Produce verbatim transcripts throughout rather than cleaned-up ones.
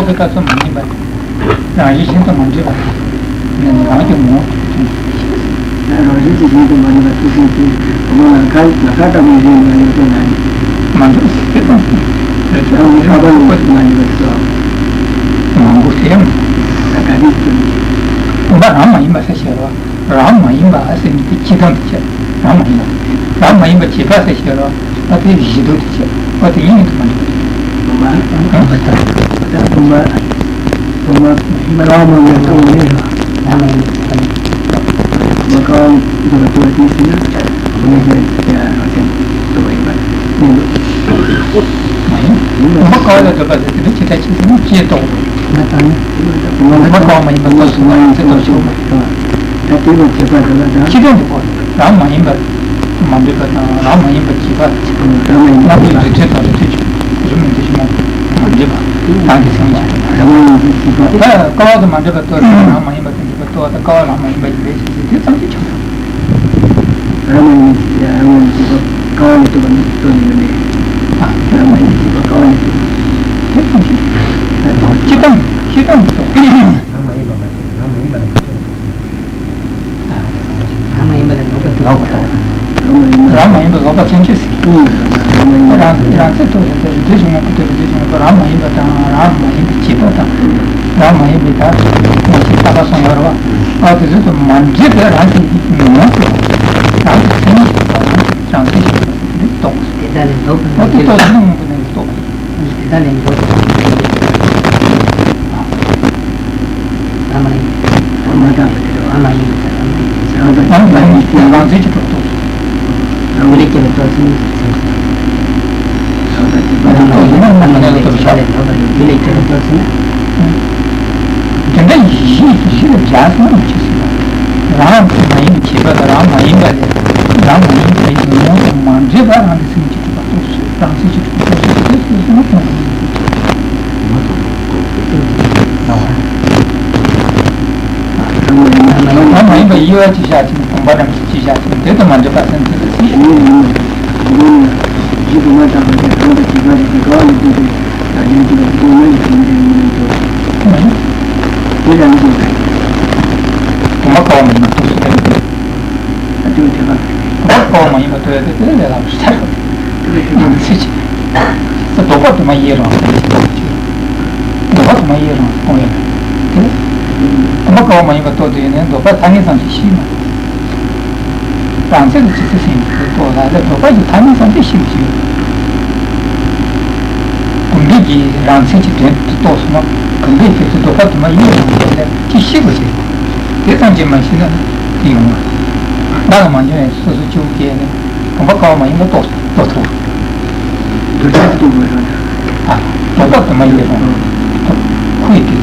སྐབས་སུ་མ་ཡིན་པ། རང་བཞིན་གཞན་དུ་མ་འདྲེས་པ། ནི་རང་གི་ངོ་བོ་དེ། རང་བཞིན་གྱི་གཞན་དུ་མ་འདྲེས་པ་ཐུགས་སེམས་དེ་བུ་མོ་ལ་ཁ་ལ་ཁ་ལྟ་བུའི་རིགས་ལ་ཡོད་པ་ན་ནི། མ་འདྲེས་པ་དེ་དང་། རང་གི་ཁ་པར་ཡོད་པ་མ་འདྲེས་པ་སོགས། མང་པོ་དེ་ཡང་། ད་ག་དུས་ཀྱང་། བུམ་པ་རང་མ་ཡིན་པ་ཟེར་བྱས་རོ། རང་མ་ཡིན་པ་ཟེར་ནི་དེ་སྤྱི་དོན་དེ་བྱས། རང་མ་ཡིན་པ། རང་མ་ཡིན་པ་བྱས་པ་ཟེར་བྱས་རོ། ཨ་དེ་གཞི་མདོ་དེ་བྱས། ཨ་དེ་ཡིན་དུ་མ་འདུག་བུམ་པ་ཀ་བ་ལ་འདོད་པ་དེ་དེ་འདྲ་ཇི་ལྟར་ཕྱིན་ཟེར་ན་ཅེས་རྟོགས། བུམ་པ་ཀ་བ་མ་ཡིན་པ་རྟོགས་སོང་ན་རང་ཚེ་རྟོགས་ཆོག་མ་རེད། ད་དེ་ལ་བྱེད་པ་དེ་ལ་ད། ཕྱི་དོན་དུ་གོ། རང་མ་ཡིན་པ་མ་འདོད་པ་དང་རང་མ་ཡིན་པ་བྱེད་པ། རང་མ་ཡིན་པ། རྣམ་པའི་རིགས་མཐུན་དང་རིགས་མཐུན་ཕྱོགས་རིགས་མི་མཐུན་ཕྱོགས་མ་འདྲེས་པ་རང་གི་སེམས་ཀྱི། རང་མ་ཡིན་པ་བྱེད་པ། ད་ཀ་བ་དུ་མ་འདྲེས་པ་རྟོགས་རང་མ་ཡིན་པ་དང་འདྲེས་པ་རྟོགས་པ་དང་ཀ་བ་རང་མ་ཡིན་པ་ཡིན་པའི་ཕྱིར་ཟེར་དུས་ཙམ་གྱི་ཆོག་རང་མ་ཡིན་པའི་ཕྱིར་རང་མ་ཡིན་པའི་ཕྱིར་ཀ་བ་ལས་ཐུབ་པ་ནི་རྟོགས་ནི་མིན་ནས། རང་མ་ཡིན་པའི་ཕྱིར་ཀ་བ་ལས་ཐུབ་པ། དེ་ཙམ་གྱི་ཆོག་སྤྱི་དང་སྤྱི་དང་མི་རྟོགས། རང་མ་ཡིན་པ་མ་ཡིན་རང་མ་ཡིན་པ་ལ་མི་རྟོགས། རང་མ་ཡིན་པ་ལ་ལོག་པ་ལོག་པ་རྟོགས། རང་མ་ཡིན་པ་ལོག་པ་སེམས་ཅན་ཟེར། རང་རང་ཚེ་ཐོག་ཟེར་ཏེ་རིགས་མཐུན་ཕྱོགས་ངོ་བོ་དེ་རིགས་མཐུན་ཕྱོགས་ངོ་བོ་རང་མ་ཡིན་པ་དང་རང་མ་ཡིན་པའི་བྱེད་པ་དང་། རང་མ་ཡིན་པའི་བདག་ངོ་ཚེ་ལྟ་བ་སོང་ཡོད་རེད་བ། ཨ་དེ་ཚོ་དང་མ་འདྲེས་པའི་རང་གི་ངོ་བོ། རང་གི་སེམས་ཉིད་དང་རང་གི་རང་ཚེ་ཞིག་དེ་རྟོགས། དེ་ལྟ་ནས་ལོག་པ་ཨ་དེ་རྟོགས་ཚུལ་ངོ་བོ་ནས་རྟོགས། དེ་ལྟ་ནས་ལོག་པ། རང་མ་ཡིན། རང་མ་ཡིན་པ་རང་མ་ཡིན། རང་མ་ཡིན་པ་རང་ཚེ་ཀྱི་གྲོགས་རྟོགས། རང་ལས་སྐྱེས་པའི་སྟོབས་ཟིན། རང་ལས་སྐྱེས་པའི་སྟོབས་ཟིན། རང་ལས་སྐྱེས་པའི་སྟོབས་ཟིན། རང་ལས་སྐྱེས་པའི་སྟོབས་ཟིན། དེ་འདྲ་ཡིད་བཞིན་གྱི་གཞི་ལ་འཇགས་སོང་ན་མི་ཆོག་ཟེར་བ། རང་མ་ཡིན་པའི་བྱེད་པ་དང་རང་མ་ཡིན་པ་ལས་རང་མ་ཡིན་པའི་ངོ་བོ་དང་མ་འདྲེས་པ་རང་གི་སེམས་ཀྱི་གྲུབ་པ་རྟོགས་ཚུལ་རང་ཚེ་ཀྱི་གྲུབ་པ་རྟོགས་ཚུལ་དེ་སོ་སོ་ནས་མཐོང་དགོས། རང་མ་ཡིན་པ་དབྱེ་བ་གཅིག་བཞག་ཅིང་བུམ་པ་རྣམས་སུ་གཅིག་བཞག་ཅིང་དེ་དང་མ་འདྲེས་པ་སེམས་ཅན་ལ་སྲིད། བུམ་པ་ཀ་བ་མ་ཡིན་པ་རྟོགས་སུ་བསྟན། བུམ་པ་ཀ་བ་མ་ཡིན་པ་རྟོགས་ཡ་དེ་དེ་ལས་སླ་པོ་ཞིག་ཆགས། ཚེ་གཅིག་ལྡོག་པ་དུ་མ་ཡི་རང་སྟོང་ཡིན་ཞེས་པ་ཅིག་ལྡོག་པ་དུ་མ་ཡི་རང་སྟོང་ཡིན་པ་དེ། བུམ་པ་ཀ་བ་མ་ཡིན་པ་རྟོགས་དུས་ནས་ལྡོག་པ་ཐ་སྙད་ཙམ་ཞིག་ཤེས་ན། རང་ཚེ་ལ་ཇི་སྲིད་སེམས་ཀྱི་རྟོགས་ལ་ལས་ལྡོག་པ་ཡི་ཐ་སྙད་ཙམ་ཞིག་ཤེས་པ་ཞིག་ཡོད། བུམ་པའི་གི་རང་ཚེ་གི་དོན་དུ་རྟོགས་སོང་ན་བུམ་པའི་དོན་དུ་ལྡོག་པ་དུ་མ་ཡི་རང་སྟོང་ལས་ཅི་ཤེས་པ་ཞིག་དེ་ཙམ་གྱིས་མ་ཤེས་ན་དེ་ཡོང་བ། བདག་ལ་མ་འབྱུང་བའི་སོ་སོ་སྐྱེ་བོ་སྐྱེས་ནས། བུམ་པ་ཀ་བ་མ་ཡིན་པ་རྟོགས་རྟོགས་ཐུབ། འདུ་བྱེད་རྟོགས་པའི་རང་དང་། ལྡོག་པ་དུ་མ་ཡི་རང་ཐུབ། ཁུ་ཡི་དེ་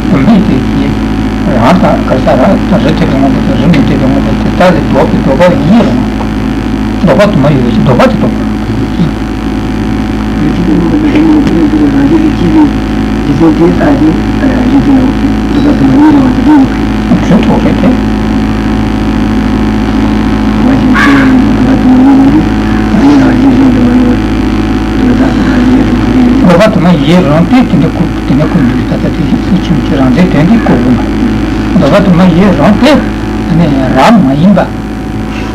བུམ་པའི་དེ་ཡི་རང་དང་ག་ས་རང་དང་རི་ཐོད་པའི་ངོ་བོ་དང་རི་མི་ཐོད་པའི་ངོ་བོ་དེ་དག་ལས་ལྡོག་པའི་ལྡོག་པ་ཡི་རང་། ལྡོག་པ་དུ་མ་ཡོད་ཅིང་ལྡོག་པ་དེ་རྟོགས། རང་བཞིན་གྱི་ངོ་བོ་དང་ལྡན་པའི་ཀུན་རྫོབ་རང་བཞིན་གྱི་སྤྱི་དེ་རྗེས་སུ་དེ་ལྟ་ཞིང་རང་བཞིན་གྱི་ལྡོག་པ་དུ་མ་ཡི་རང་དེ་ཡིན་པ། དོན་རྟོགས་པས་ཏེ། མ་ཞིག་ཤེས་ཡང་ལྡོག་པ་དུ་མ་ཡི་རང་དེ་ཡིན་རང་བཞིན་གཞན་དུ་མ་ཡོད་པ་དེ་ལྟ་ཞིང་རང་བཞིན་གྱི་ལྡོག་པ་དུ་མ་ཡི་རང་དེ་དེ་འདྲ་ཀུན་དེ་འདྲ་ཀུན་འདུས་ད་ལྟ་དེ་བཞིན་སུ་ཆུང་ཆུང་རང་དེ་དོན་དེ་ཀོ་བུ་མ་ལྡོག་པ་དུ་མ་ཡི་རང་དེ་ནི་རང་མ་ཡིན་པ།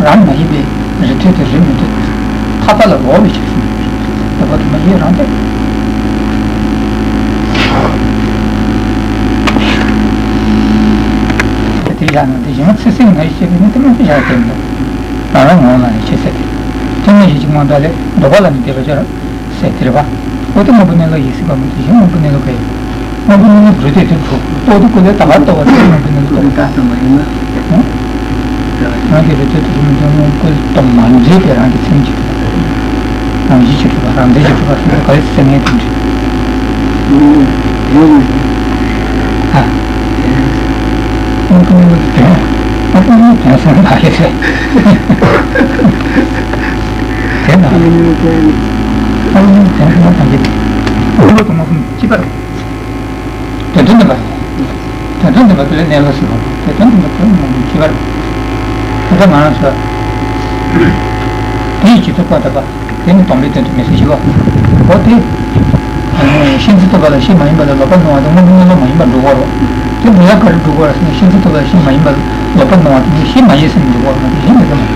རང་མ་ཡིན་པའི་རི་ཐོད་དེ་རི་མི་ཐོད་མཐའ་མཐའ་ལ་ལོག་པའི་ཆ་ཤས་ཡིན། ལྡོག་པ་དུ་མ་ཡི་རང་སྟེ། དེ་བཞག་ན་དེ་གཞན་ཚེ་སྲིད་ང་ཡི་སྐྱེ་བའི་ནི་དེ་མ་ཡི་བཞག་སྟེ་མི་འདུག་རང་རང་ངོ་ལ་ཡི་ཆེ་ཟེར་ཏེ། དེ་ནི་ཡིད་ཀྱི་དངོས་བདག་ལས་ལྡོག་པ་ལ་ནི་འདོད་པ་སྦྱོར། ཟེར་དེ་རེད་པ། འོ་དེ་དངོས་པོ་གནས་ལུགས་ཡིན་སྲིད་པ་མི་འདུག་གཞན་དངོས་པོ་གནས་ལུགས་ག་ཡིན། དངོས་པོ་གནས་ལུགས་སྒྲུབ་བྱེད་དེ་གྲུབ་རྟོགས་དེ་ཀུན་ལས་ད་ག་རྟོགས་པ་དེ་དངོས་པོ་གནས་ལུགས་རྟོགས། ད་ལྟ་མ་ཡིན་ན། རང་གི་རིག་ཚུལ་དེ་མི་འདུག་དངོས་པོ་དང་མ་འདྲེས་པའི་རང་གི་སེམས་ཀྱི་གྲུབ་པ། རང་བཞིན་གྱིས་གྲུབ་པ་རང་འཛིན་གྱིས་གྲུབ་པ་སོགས་ག་རེ་ཟེར་ངེས་དེ་འདྲ། ཨ། དངོས་པོ་གནས་ལུགས་དོན། དངོས་པོ་གནས་ལུགས་དོན་ཟེར་ན་ད་ཡོད་རེད། དེ་ན། དངོས་པོ་གནས་ལུགས་དོན་ཟེར་ན་ད་ཡོད་རེད། དངོས་པོ་དང་དངོས་པོ་གཅིག་པ་རེད། དོན་དམ་བདེན་པ། དོན་དམ་བདེན་པ་དེ་ལ་གནས་ལུགས་ཟེར་བ། དེ་དོན་དམ་བདེན་པ་དོན་དམ་གཅིག་པ་རེད། དེ་ལྟར་ང་རང་ཚོ། དེའི་སྤྱི་ཚོགས་པ་དང་པ། དེ་ནི་སྟོང་པའི་དོན་དུ་མི་སྲིད་ཞུ་བ། འོ་དེ། ཤེས་འཛིན་རྟོག་པ་ལ་གཞི་མ་ཡིན་པ་ལ་ལོག་པར་སྣང་བ་དེ་དངོས་པོའི་གནས་ལུགས་མ་ཡིན་པར་འགྲོ་གི་རེད། དེ་འདི་ལ་ག་རེ་འགྲོ་གི་རེད་ཟེར་ན། ཤེས་འཛིན་རྟོག་པ་ལ་གཞི་མ་ཡིན་པ་ལ་ལོག་པར་སྣང་བ་དེ་ནི་གཞི་མ་ཡིན་ཟེར་ནས་འགྲོ་གི་རེད། གཞི་མེད་ཀྱི་མ་རེད།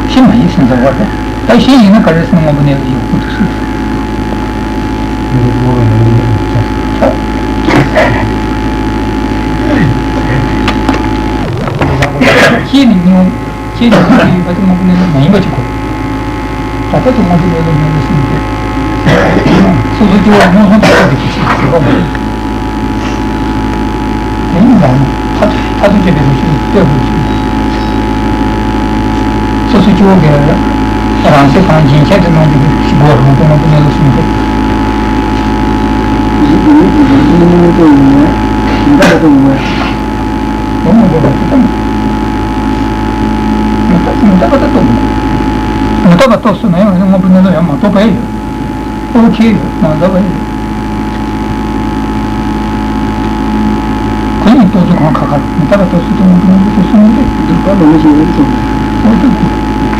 གཞི་མ་ཡིན་ཟེར་འགྲོ་གི་རེད། ད་གཞི་ཡིན་ན་ག་རེ་ཟེར་ན། དངོས་པོའི་གནས་ལུགས་ཡོད་དགོས་འདུག་ཟེར། གཞི་ནི་སྙིང་། ཁྱེད་ཀྱི་ཁ་ཡོད་པ་དེ་དངོས་པོའི་གནས་ལུགས་མ་ཡིན་པ་ཅིག་གོ། ད་ལྟ་དེ་དངོས་པོའི་གནས་ལུགས་མིན་པ་ཟེར་ནས། སོ་སོ་སྐྱེ་བོ་མངོན་སུམ་དུ་རྟོགས་པའི་ཁྱད་ཆོས་ཟེར་བ་མ་ཡིན། དེ་ཡིན་ལ་ན་མཐར་ཐུག་མཁྱེན་པའི་རང་བཞིན་ལ་ལྟོས་དགོས་ཀྱི། སོ་སོ་སྐྱེ་བོ་གི་རང་སེམས་དང་རྒྱུན་ཆད་དུ་སྣང་གི་ཞིག་གོ་རང་དོན་དངོས་པོའི་གནས་ལུགས་ཟེར་ནས། དོན་མི་འགྲུབ་པ་དེ་ལྟ་མི་འགྲུབ། མི་རྟག་མི་རྟག་པ་ལྟ་རྟོགས་མི་འགྲུབ། མི་རྟག་པ་རྟོགས་སོང་ན་ཡང་དངོས་པོའི་གནས་ལུགས་ཡང་མ་རྟོགས་པ་ཡོད། རྟོགས་ཁེལ་ཡོད་མ་རྟོགས་པ་ཡོད། ཁོ་གཉིས་རྟོགས་ཚུལ་གང་ཁ་ཁ་མི་རྟག་པ་རྟོགས་སོང་དངོས་པོའི་གནས་ལུགས་རྟོགས་སོང་ནི་རེད། འདོད་པ་ལོག་མི་ཤེས་པ་རེད་དོ། འོ་དེ་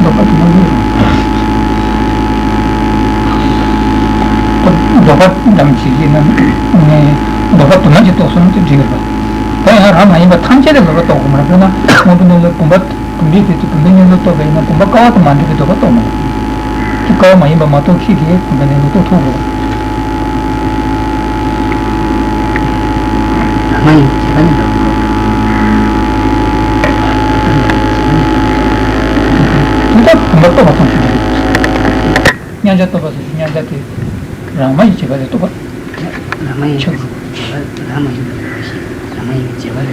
འདོད་པ་དུ་མ་ཡོད་རེད། འདོད་པ་འདམ་བྱེད་ཀྱི་ན་ནི་འདོད་པ་དུ་མ་ཅིག་རྟོགས་སོང་ན་དེ་འགྲིག་ཡོད་པ། ད་ཡང་རང་མ་ཡིན་པ་ཐམས་ཅད་ལ་འདོད་པ་རྟོགས་དགོས་མ་རེད། དཔེར་ན་དངོས་པོའི་གནས་ལུགས་བུམ་པ་བུམ་པའི་དུས་སུ་བུམ་པའི་གནས་ལུགས་རྟོགས་པ་ཡིན་ན་བུམ་པ་ཀ་བ་དང་མ་འདྲེས་པའི་འདོད་པ་རྟོགས་མ་རེད། དེ་ཀ་བ་མ་ཡིན་པ་མ་རྟོགས་ཁྱེད་ཀྱིས་བུམ་པའི་གནས་ལུགས་རྟོགས་ཐུབ་རེད། མ་ཡིན་བྱས་པ་ནི་འདོད་པ་རྟོགས། དེ་ལྟར་བུམ་པ་རྟོགས་པ་ཙམ་ཞིག་རེད། མཉམ་གཞག་རྟོགས་པ་སོགས་ཀྱི་མཉམ་གཞག་དེ་རང་མ་ཡིན་བྱས་པ་ལས་རྟོགས་པ། རང་མ་ཡིན་པའི་བྱས་པ་རང་མ་ཡིན་པའི་རང་བཞིན་རང་མ་ཡིན་པའི་བྱས་པ་ལས་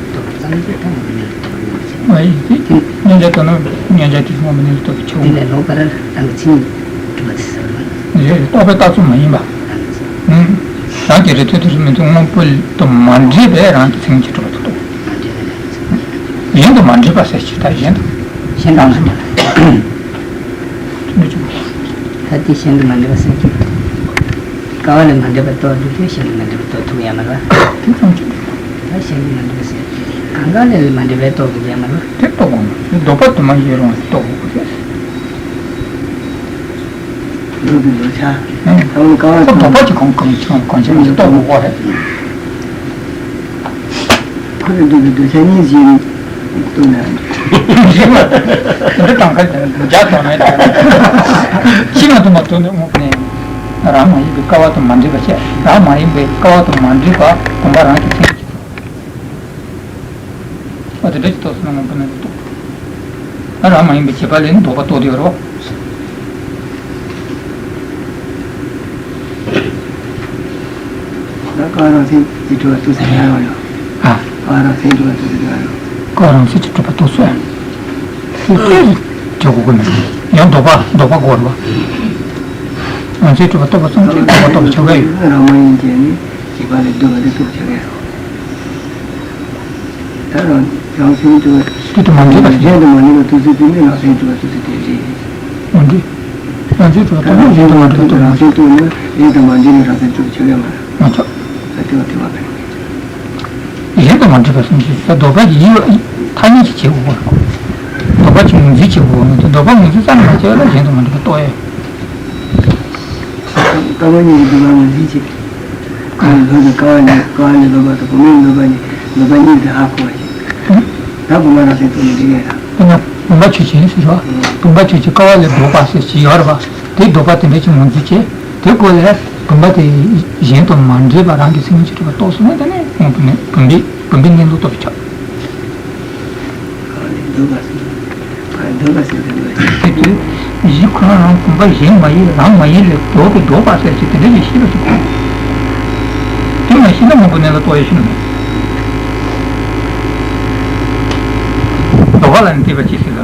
རྟོགས་པ་ཙམ་གྱིས་ད་དངོས་པོའི་གནས་ལུགས་རྟོགས་པ་ཡིན་པ་ཞིག་མ་ཡིན་ཏེ། མཉམ་གཞག་ལྟར་ན་མཉམ་གཞག་དེ་དངོས་པོའི་གནས་ལུགས་རྟོགས་པའི་ཆོས། དེ་ལས་ལོག་པར་རང་གི་མཚན་ཉིད་གྲུབ་པ་དེ་ཟེར་བ་རེད། རྟོགས་པའི་རྟགས་ཚུལ་མ་ཡིན་པ། རང་གི་རེ་ལྟོས་དེ་རེད་མི་འདུག་དངོས་པོ་དང་མ་འདྲེས་པའི་རང་གི་མཚན་ཉིད་ཀྱིས་གྲུབ་པ་དེ་རྟོགས། མ་འདྲེས་པའི་རང་གི་མཚན་ཉིད། གཞན་དང་མ་འདྲེས་པ་ཟེར་ཅིག་ད་གཞན་དང་། གཞན་དང་མ་འདྲེས་པ། ད་དེ་གཞན་དུ་མ་འདྲེས་པ་སེམས་ཀྱི། ཀ་བ་ལས་མ་འདྲེས་པ་རྟོགས་འགྲུབ་ཀྱང་གཞན་དུ་མ་འདྲེས་པ་རྟོགས་ཐུབ་ཡ་མ་རེད་པ། དེ་ཙམ་གྱིས། ད་གཞན་དུ་མ་འདྲེས་པ་སེམས་ཀྱི་གང་ག་ལས་མ་འདྲེས་པ་རྟོགས་དགོས་ཡ་མ་རེད་པ། དེ་རྟོགས་དགོས་མ་རེད། འདོད་པ་དུ་མ་ཡིན་རུང་རྟོགས་དགོས་ཀྱི་རེད། འདོད་པའི་འདོད་ཆགས། ཨང་། ད་འོ་ཀ་བ་ཁོ་འདོད་པ་གྱི་གང་གང་གང་གང་ཆེ་བ་ཞིག་རྟོགས་དགོས་ཀྱི་རེད། ཁོ་ལ་འདོད་པའི་འདོད་ཆགས་གཉིས་ཀྱིས་རྟོགས་ན། འདི་གྲངས་ཀ་བརྒྱ་དང་མེད་དང་། ཕྱི་མ་དུ་མ་དོན་དུ་དངོས་པོ་ནས། རང་མ་ཡིན་པའི་ཀ་བ་དང་མ་འདྲེས་པ་བཤད། རང་མ་ཡིན་པའི་ཀ་བ་དང་མ་འདྲེས་པ་བུམ་པ་རང་གི་མཚན་ཉིད་ཀྱིས། ཨ་དེ་འདྲ་ཞིག་རྟོགས་སོང་ན་དངོས་པོ་ནས་རྟོགས། ད་རང་མ་ཡིན་པའི་བྱེད་པ་ལས་ནི་འདོད་པ་རྟོགས་བསྡད་ཡོད་རེད་པ། ད་ཀ་བ་རང་མཚན་གྱིས་གྲུབ་པ་རྟོགས་ཟེར་ཡ་ཡོད། ཨ། ཀ་བ་རང་མཚན་གྱིས་གྲུབ་པ་རྟོགས་ཟེར་ཡ་ཡོད། ཀ་བ་རང་མཚན་གྱིས་གྲུབ་པ་རྟོགས་ཟེར། དེ་ལྟོས་བྱ་དགོས་ཀྱི་མེད། ཡང་འདོད་པ་འདོད་པ་དགོས་རེད་པ། རང་མཚན་གྱིས་གྲུབ་པ་རྟོགས་པ་ཙམ་གྱིས་འདོད་པ་རྟོགས་པ་ཆགས་ཀྱི་ཡོད། རང་མ་ཡིན་ཅེས་ནི་བྱེད་པ་ལས་འདོད་པ་དེ་རྟོགས་ཆགས་ཀྱི་ཡོད། ད་རང་རང་སེམས་དུ་དེ་དུ་མ་འདྲེས་པ་ཞིག་གཞན་དུ་མ་འདྲེས་པ་རྟོགས་ཚུལ་དེ་ནི་རང་སེམས་དུ་བ་རྟོགས་ཚུལ་དེ་རེད། མ་འདྲེས། རང་སེམས་དུ་བ་ད་རྟོགས་ན་གཞན་དུ་མ་འདྲེས་པ་རྟོགས་རང་སེམས་དུ་ནི་གཞན་དུ་མ་འདྲེས་ནས་རང་སེམས་དུ་ཆགས་ཡོད་མ་རེད། མ་ཆགས། ད་དེ་བ་དེ་བ་མེད། གཞན་དུ་མ་འདྲེས་པ་སེམས་ཤིང་ད་འདོད་པ་གི་ཡིད་ཐ་སྙད་ཅིག་བྱེད་དགོས་པ། འདོད་པ་ཅིག་ངོས་འཛིན་བྱེད་དགོས་པ་ནི་དེ་འདོད་པ་ངོས་འཛིན་རྩ་ནས་མ་བྱས་པ་ལ་གཞན་དུ་མ་འདྲེས་པ་རྟོགས་ཡོད། ཀ་བ་གཉིས་ཀྱི་འདོད་པ་ངོས་འཛིན་བྱེད། ཀ་བ་ལས་འདོད་པ་དང་ཀ་བ་ལས་ཀ་བ་ལས་འདོད་པ་དང་བུམ་པའི་འདོད་པ་གཉིས་འདོད་པ་གཉིས་དེ་ཧ་གོ་བ་ཞིག་ད་བུམ་པ་རང་སེམས་རྟོགས་ནས་འགྲིག་གི་རེད། དཔེར་ན་བུམ་པ་ཆོས་ཅན་ཟེར་བ། བུམ་པ་ཆོས་ཅན་ཀ་བ་ལས་འདོད་པ་ཟེར་ཅིག་ཡོད་རེད་པ། དེ་འདོད་པ་དེ་འདྲ་ཅིག་ངོས་འཛིན་བྱས། དེ་སྐོར་ལས་བུམ་པ་དེ་གཞན་དང་མ་འདྲེས་པ་རང་གི་མཚན་ཉིད་ཀྱིས་གྲུབ་པ་རྟོགས་སོང་ན་དེ་ནི་དངོས་པོ་ནི་བུམ་པའི་བུམ་པའི་གནས་ལུགས་རྟོགས་པས་ཁྱབ། ཀ་བ་ལས་འདོད་པ་ཟེར། ཀ་བ་ལས་འདོད་པ་ཟེར་དེ་འདོད་པ་ཟེར། དེ་དུས་གཞི་ཁོ་རང་རང་བུམ་པ་གཞན་མ་ཡིན་རང་མ་ཡིན་ལས་འདོད་པའི་འདོད་པ་ཟེར་ཅིག་དེ་འདྲ་ཞིག་ཤེས་པ་ཞིག་དགོས། དེ་མ་ཤེས་ན་དངོས་པོའི་གནས་ལུགས་རྟོགས་ཡ་ཞིག་མེད། འདོད་པ་ལ་ནི་བལྟས་པ་ཅི་སྲིད་ལ།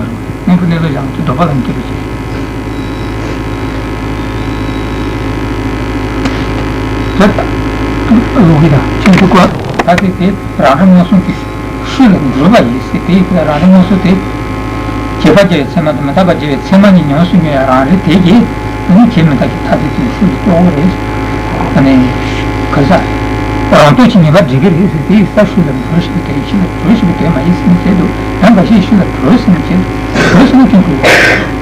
དངོས་པོའི་གནས་ལུགས་ཀྱང་དེ་འདོད་པ་ལ་ནི་བལྟས་པ་ཅི་སྲིད། དེ་ལྟ། ལོག་གི་དང་ཕྱིན་ཅི་ལོག་ད་དེ་དེ་རང་རིག་མངོན་སུམ་གྱི་ཤུལ་ལ་འགྲུབ་པ་ཡིན་ཟེར། དེ་ཡི་ཕྱིར་རང་རིག་མངོན་སུམ་དེ། བྱས་པ་བྱས་པའི་ཚད་མ་དང་མི་རྟག་པ་བྱས་པའི་ཚད་མ་གཉིས་ཉམས་སུ་མྱོང་བའི་རང་རིག་དེ་གིས་ནི་བྱས་མི་རྟག་གི་མཐར་ཐུག་དེ་ཤུལ་དུ་རྟོགས་པ་རེད། ཨ་ནི། ག་ས། རང་རྟོགས་ཀྱི་ངེས་པ་འགྲིག་གི་རེད་ཟེར། དེ་ཡི་ས་ཤུལ་ལ་འགྲོ་ཞིག་དེ་ཤུལ་ལ་འགྲོ་ཞིག་དེ་མ་ཡིན་ཟེར་ནས་བྱས་འདུག་ཡང་འགའ་ཞིག་ཤུལ་ལ་འགྲོ་ཟེར་ནས་བྱས་འདུག་འགྲོ་ཟེར་ན་སྐྱོན་དགོས།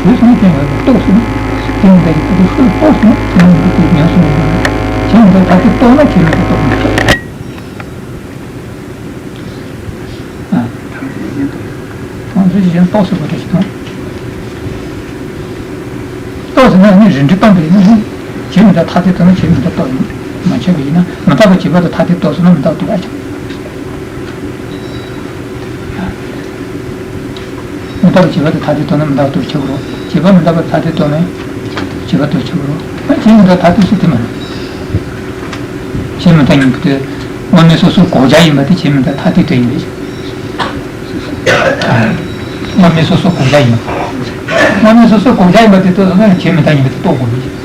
འགྲོ་ཟེར་ན་སྐྱོན་ཡོད་པར་རྟོགས་ཟེར་ན། བྱས་མི་རྟག་གི་མཐར་ཐུག་ཤུལ་ལ་རྟོགས་ཟེར་ན་ཚད་མ་མི་རྟག་གི་ཉམས་སུ་མྱོང་ དེ་འདི་ཐ་དད་རྟོགས་ན་ཁྱད་མེད་དུ་རྟོགས་མི་ཐུབ། ཨ། དམ་ཚིག་གཞན་རྟོགས་ཟེར་བ་དེ་ཞིག་དང་། རྟོགས་ཟེར་ན་ནི་རིགས་འགྲེ་སྟོན་པ་ཡིན་ན་ནི། ཁྱད་མེད་དུ་ཐ་དད་རྟོགས་ན་ཁྱད་མེད་དུ་རྟོགས་ཡིན། མ་ཁྱབ་པ་ཡིན་ན་མི་རྟག་པ་བྱས་པ་དང་ཐ་དད་རྟོགས་སོང་ན་མི་རྟག་པ་རྟོགས་པ་ཁྱབ། མི་རྟག་པ་བྱས་པ་དང་ཐ་དད་རྟོགས་ན་མི་རྟག་པ་རྟོགས་ཁྱབ་རོ། བྱས་པ་མི་རྟག་པ་ཐ་དད་རྟོགས་ན་བྱས་པ་རྟོགས་ཁྱབ་རོ། ཨ་ཁྱད་མེད་དུ་ཐ་དད་ཟེར་དེ་མ་རེད། ཁྱད་མེད་དུ་ཡིན་གྱི་དུས་དངོས་མེད་སོ་སོ་གོ་བྱ་ཡིན་པ་དེ་ཁྱད་མེད་དུ་ཐ་དད་དུ་ཡིན་པས། དངོས་མེད་སོ་སོ་གོ་བྱ་ཡིན། དངོས་མེད་སོ་སོ་གོ་བྱ་ཡིན་པ་དེ་རྟོགས་སོང་ན་ཁྱད་མེད་དུ་ཡིན་པ་དེ་རྟོགས་དགོས་པས།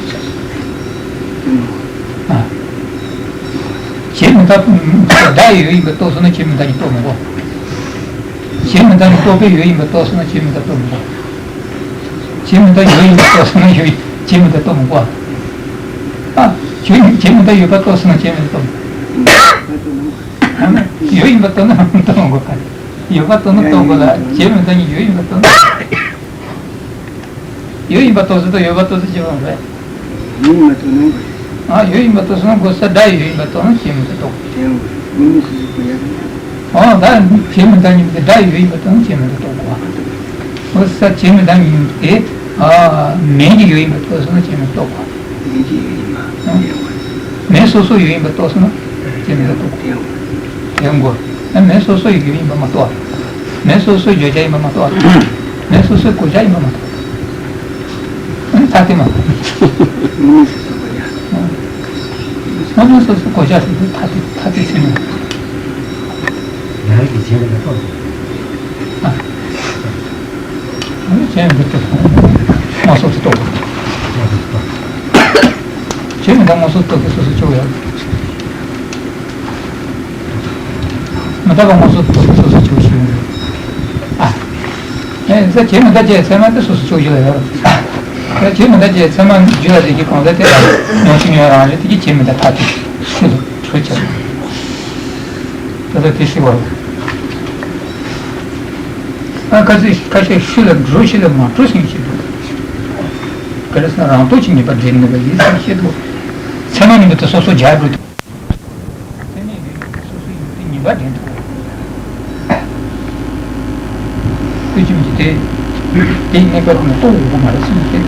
ཨ། ཁྱད་མེད་དུ་སྒྲ་ཡོད་ཡིན་པ་རྟོགས་སོང་ན་ཁྱད་མེད་དུ་ཡིན་རྟོགས་མི་དགོས། ཁྱད་མེད་དུ་ཡིན་རྟོགས་པས་ཡོད་ཡིན་པ་རྟོགས་སོང་ན་ཁྱད་མེད་དུ་རྟོགས་མི་དགོས། ཁྱད་མེད་དུ་ཡོད་ཡིན་པ་རྟོགས་སོང་ན་ཡོད་ཡིན་ཁྱད་མེད་དུ་རྟོགས་མི་དགོས། ཨ། ཁྱད་ཁྱད་མེད་དུ་ཡོད་པ་རྟོགས་སོང་ན་ཁྱད་མེད་དུ་རྟོགས་མི་དགོས། ཡོད་ཡིན་པ་རྟོགས་ན་རྟོགས་མི་དགོས་ག་རེ། ཡོད་པ་རྟོགས་ན་རྟོགས་དགོས་ལ་ཁྱད་མེད་དུ་ཡིན་ཡོད་ཡིན་པ་རྟོགས་ན། ཡོད་ཡིན་པ་རྟོགས་ཟེར་དང་ཡོད་པ་རྟོགས་ཟེར་གཅིག་པ་རེད། ཡོད་ཡིན་པ་རྟོགས་ན་དགོས། ཨ། ཡོད་ཡིན་པ་རྟོགས་སོང་ན་དགོས་ས་སྒྲ་ཡོད་ཡིན་པ་རྟོགས་ན་ཁྱད་མེད་དུ་རྟོགས། དེ་ཡང་དགོས། དངོས་མེད་སོ་སོ་གོ་བྱ་རེད། ཨ། ད་ཁྱད་མེད་དུ་ཡིན་པ་དེ་སྒྲ་ཡོད་ཡིན་པ་རྟོགས་ན་ཁྱད་མེད་དུ་རྟོགས་དགོས། དགོས་ས་ཁྱད་མེད་དུ་ཡིན་དེ། ཨ། མིང་གི་ཡོད་ཡིན་པ་རྟོགས་སོང་ན་ཁྱད་མེད་དུ་རྟོགས་དགོས། མིང་གི་ཡོད་ཡིན་པ། ཨ། མིང་སོ་སོ་ཡོད་ཡིན་པ་རྟོགས་སོང་ན་ཁྱད་མེད་དུ་རྟོགས་དགོས། དེ་ཡང་དགོས། ཨ། མིང་སོ་སོ་ཡོད་ཡིན་པ་མ་རྟོགས། མིང་སོ་སོའི་བརྗོད་བྱ་ཡིན་པ་མ་རྟོགས། མིང་སོ་སོའི་གོ་བྱ་ཡིན་པ་མ་རྟོགས། ཨ་ནི་ཐ་དད་མ་རྟོགས། དངོས་མེད་སོ་སོ་གོ་བྱ། དངོས་མེད་སོ་སོ་གོ་བྱ་ཟེར་དུས་ཐ་དད་ཐ་དད་ཟེར་ནས། ཡང་གི་བྱས་ནས་རྟོགས། ཨ། ཨ་ནི་བྱས་ནས་རྟོགས། དངོས་སོ་སོ་རྟོགས། བྱས་ནས་ད་དངོས་སོ་སོ་རྟོགས་ཀྱི་སོ་སོ་ཆོས་ཡོད། མི་རྟག་པ་དངོས་སུ་རྟོགས་སོ་སོ་ཆོས་ཤིག་ཡོད། ཨ། ཨེ་ས་བྱེད་མི་རྟག་ཅེས་ཚད་མ་དེ་སོ་སོ་ཆོས་ཤིག་ཡོད། ས་བྱེད་མི་རྟག་ཅེས་ཚད་མ་རྒྱུད་ལ་དེ་གི་གང་ཟག་དེ་ལ་ཉོན་ཅིག་ཉོན་རང་རེད་དེ་གི་བྱེད་མི་རྟག་ཐ་དད་ཤེས་སོ་ཆོས་ཆེ། ད་ལྟ་དེ་ཤི་བ་རེད། ཨ་ཁ་ཚིག་ཁ་ཤས་ཤི་ལ་འགྲོ་ཤི་ལ་མ་འགྲོ་ཞིང་ཤི་འགྲོ། ག་རེ་ཟེར་ན་རང་སྟོབས་ཀྱིས་ངེས་པར་འདྲེན་ནུས་པ་ཡིན་ཟེར་བཤད་འདུག་ཚད་མ་ཉིད་དུ་སོ་སོ་སྦྱར་དགོས་ཏེ། ཚད་མས་ངེས་ནས་སོ་སོ་ཡིན་ཏེ་ངེས་པར་འདྲེན་ཐུབ། དེ་ཅི་མི་དེ། དེའི་གནས་སྐབས་ནས་རྟོགས་དགོས་མ་རེད་ཟེར་ནས་བཤད།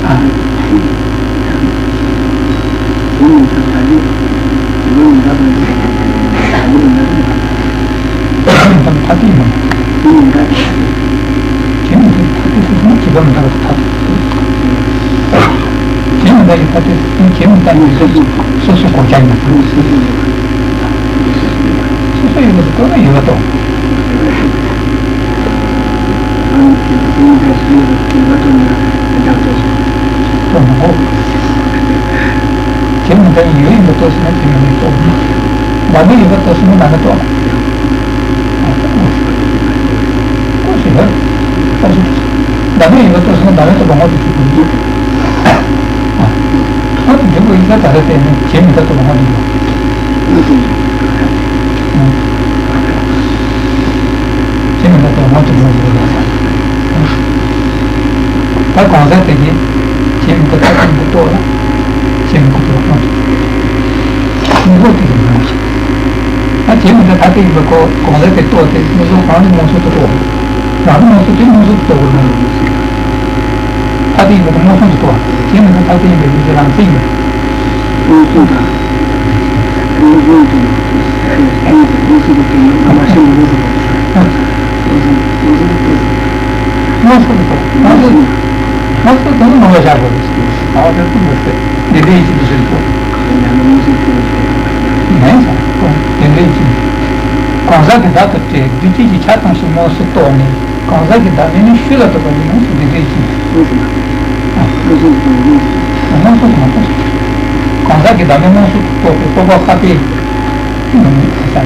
ཨ། ཐ་དད་ཡིན། དེ་མི་འདྲ། ཐ་དད་ཟེར་ན་བྱེད་པ་མི་འདྲ་བ་ཐ་དད། བྱེད་མི་འདྲ་ཡི་ཐ་དད་ཟེར་ན་བྱེད་མི་འདྲ་ཡི་སོ་སོ་སོ་སོ་གོ་བྱ་ཡིན། སོ་སོ་ཡོད་པ་ཟེར་ན་ཡོད་པ་རྟོགས། རྟོགས་མི་དགོས། བྱེད་མི་འདྲ་ཡི་ཡོད་ཡིན་པ་རྟོགས་ཟེར་ན་བྱེད་མི་འདྲ་ཡི་རྟོགས། བདག་མེད་ཡོད་པ་རྟོགས་ཟེར་ན་བདག་མེད་རྟོགས། ཨ། ལྟོས་ཤིག་ཡ། ལྟོས་ཤིག་བདག་མེད་ཡོད་པ་རྟོགས་ཟེར་ན་བདག་མེད་རྟོགས་པ་ངོ་སྤྲོད་བྱེད་དགོས་ཀྱི། ཨ། ཨ་ནི་འབྲས་བུ་ཡིན་ས་ད་རེ་བལྟས་ནས་བྱེད་མི་འདྲ་རྟོགས་པ་ངོ་སྤྲོད་དགོས། ཨ། བྱེད་མི་འདྲ་རྟོགས་པ་ངོ་སྤྲོད་དགོས་ཟེར་བ་ལ། ད་གང་ཟག་དེ་གིས་བྱེད་མི་འདྲ་རྟོགས་པ་རྟོགས་ལ་བྱེད་མི་འདྲ་རྟོགས་པ་ངོ་སྤྲོད། དངོས་པོ་དེ་ཡིན་ན། ད་བྱེད་མི་འདྲ་ཐ་དད་ཡིན་པ་ཁོ་གང་ཟག་དེ་རྟོགས་ཏེ་དངོས་པོ་གང་ནི་མངོན་སུམ་དུ་རྟོགས། རང་ནི་མངོན་སུམ་དེ་མངོན་སུམ་དུ་རྟོགས་པར་སྣང་། ཐ་དད་ཡིན་པ་དེ་མངོན་སུམ་དུ་རྟོགས། བྱེད་མི་འདྲ་ཐ་དད་ཡིན་པའི་ཡུལ་གྱི་རང་མཚན་ཡིན། མངོན་སུམ་དང་། མངོན་སུམ་དང་། མངོན་སུམ་དུ་དེ་ནི་སྣང་བ་ཤེས་མི་རུང་བ། མངོན་སུམ་དུ་རྟོགས། མངོན་སུམ་དུ་རྟོགས། མངོན་སུམ་དུ་རྟོགས། མངོན་སུམ་དུ་རྟོགས་ན་སྣང་བ་བཞག་དགོས། སྣང་བ་དེ་ཚོ་མི་སྲིད། འདི་འདྲའི་ཡིད་ཀྱི་འདུ་ཤེས་ཚོ། མེད་ས། འདི་འདྲའི་ཡིད་ཀྱི། གང་ཟག་གི་བདག་ཏུ་བྱས་འདུས་བྱས་ཀྱི་ཆ་ཚང་ཞིང་མངོན་སུམ་རྟོགས་ནས། གང་ཟག་གི་བདག་མེད་ནི་ཤུགས་ལ་རྟོགས་པ་ཡིན་ནོ། འདི་འདྲའི་ཡིད་ཀྱི། མངོན་སུམ་དུ་མ་རྟོགས། གང་ཟག་གི་བདག་མེད་མངོན་སུམ་དུ་རྟོགས་པའི་རྟོག་པ་ཁ་དཔེ།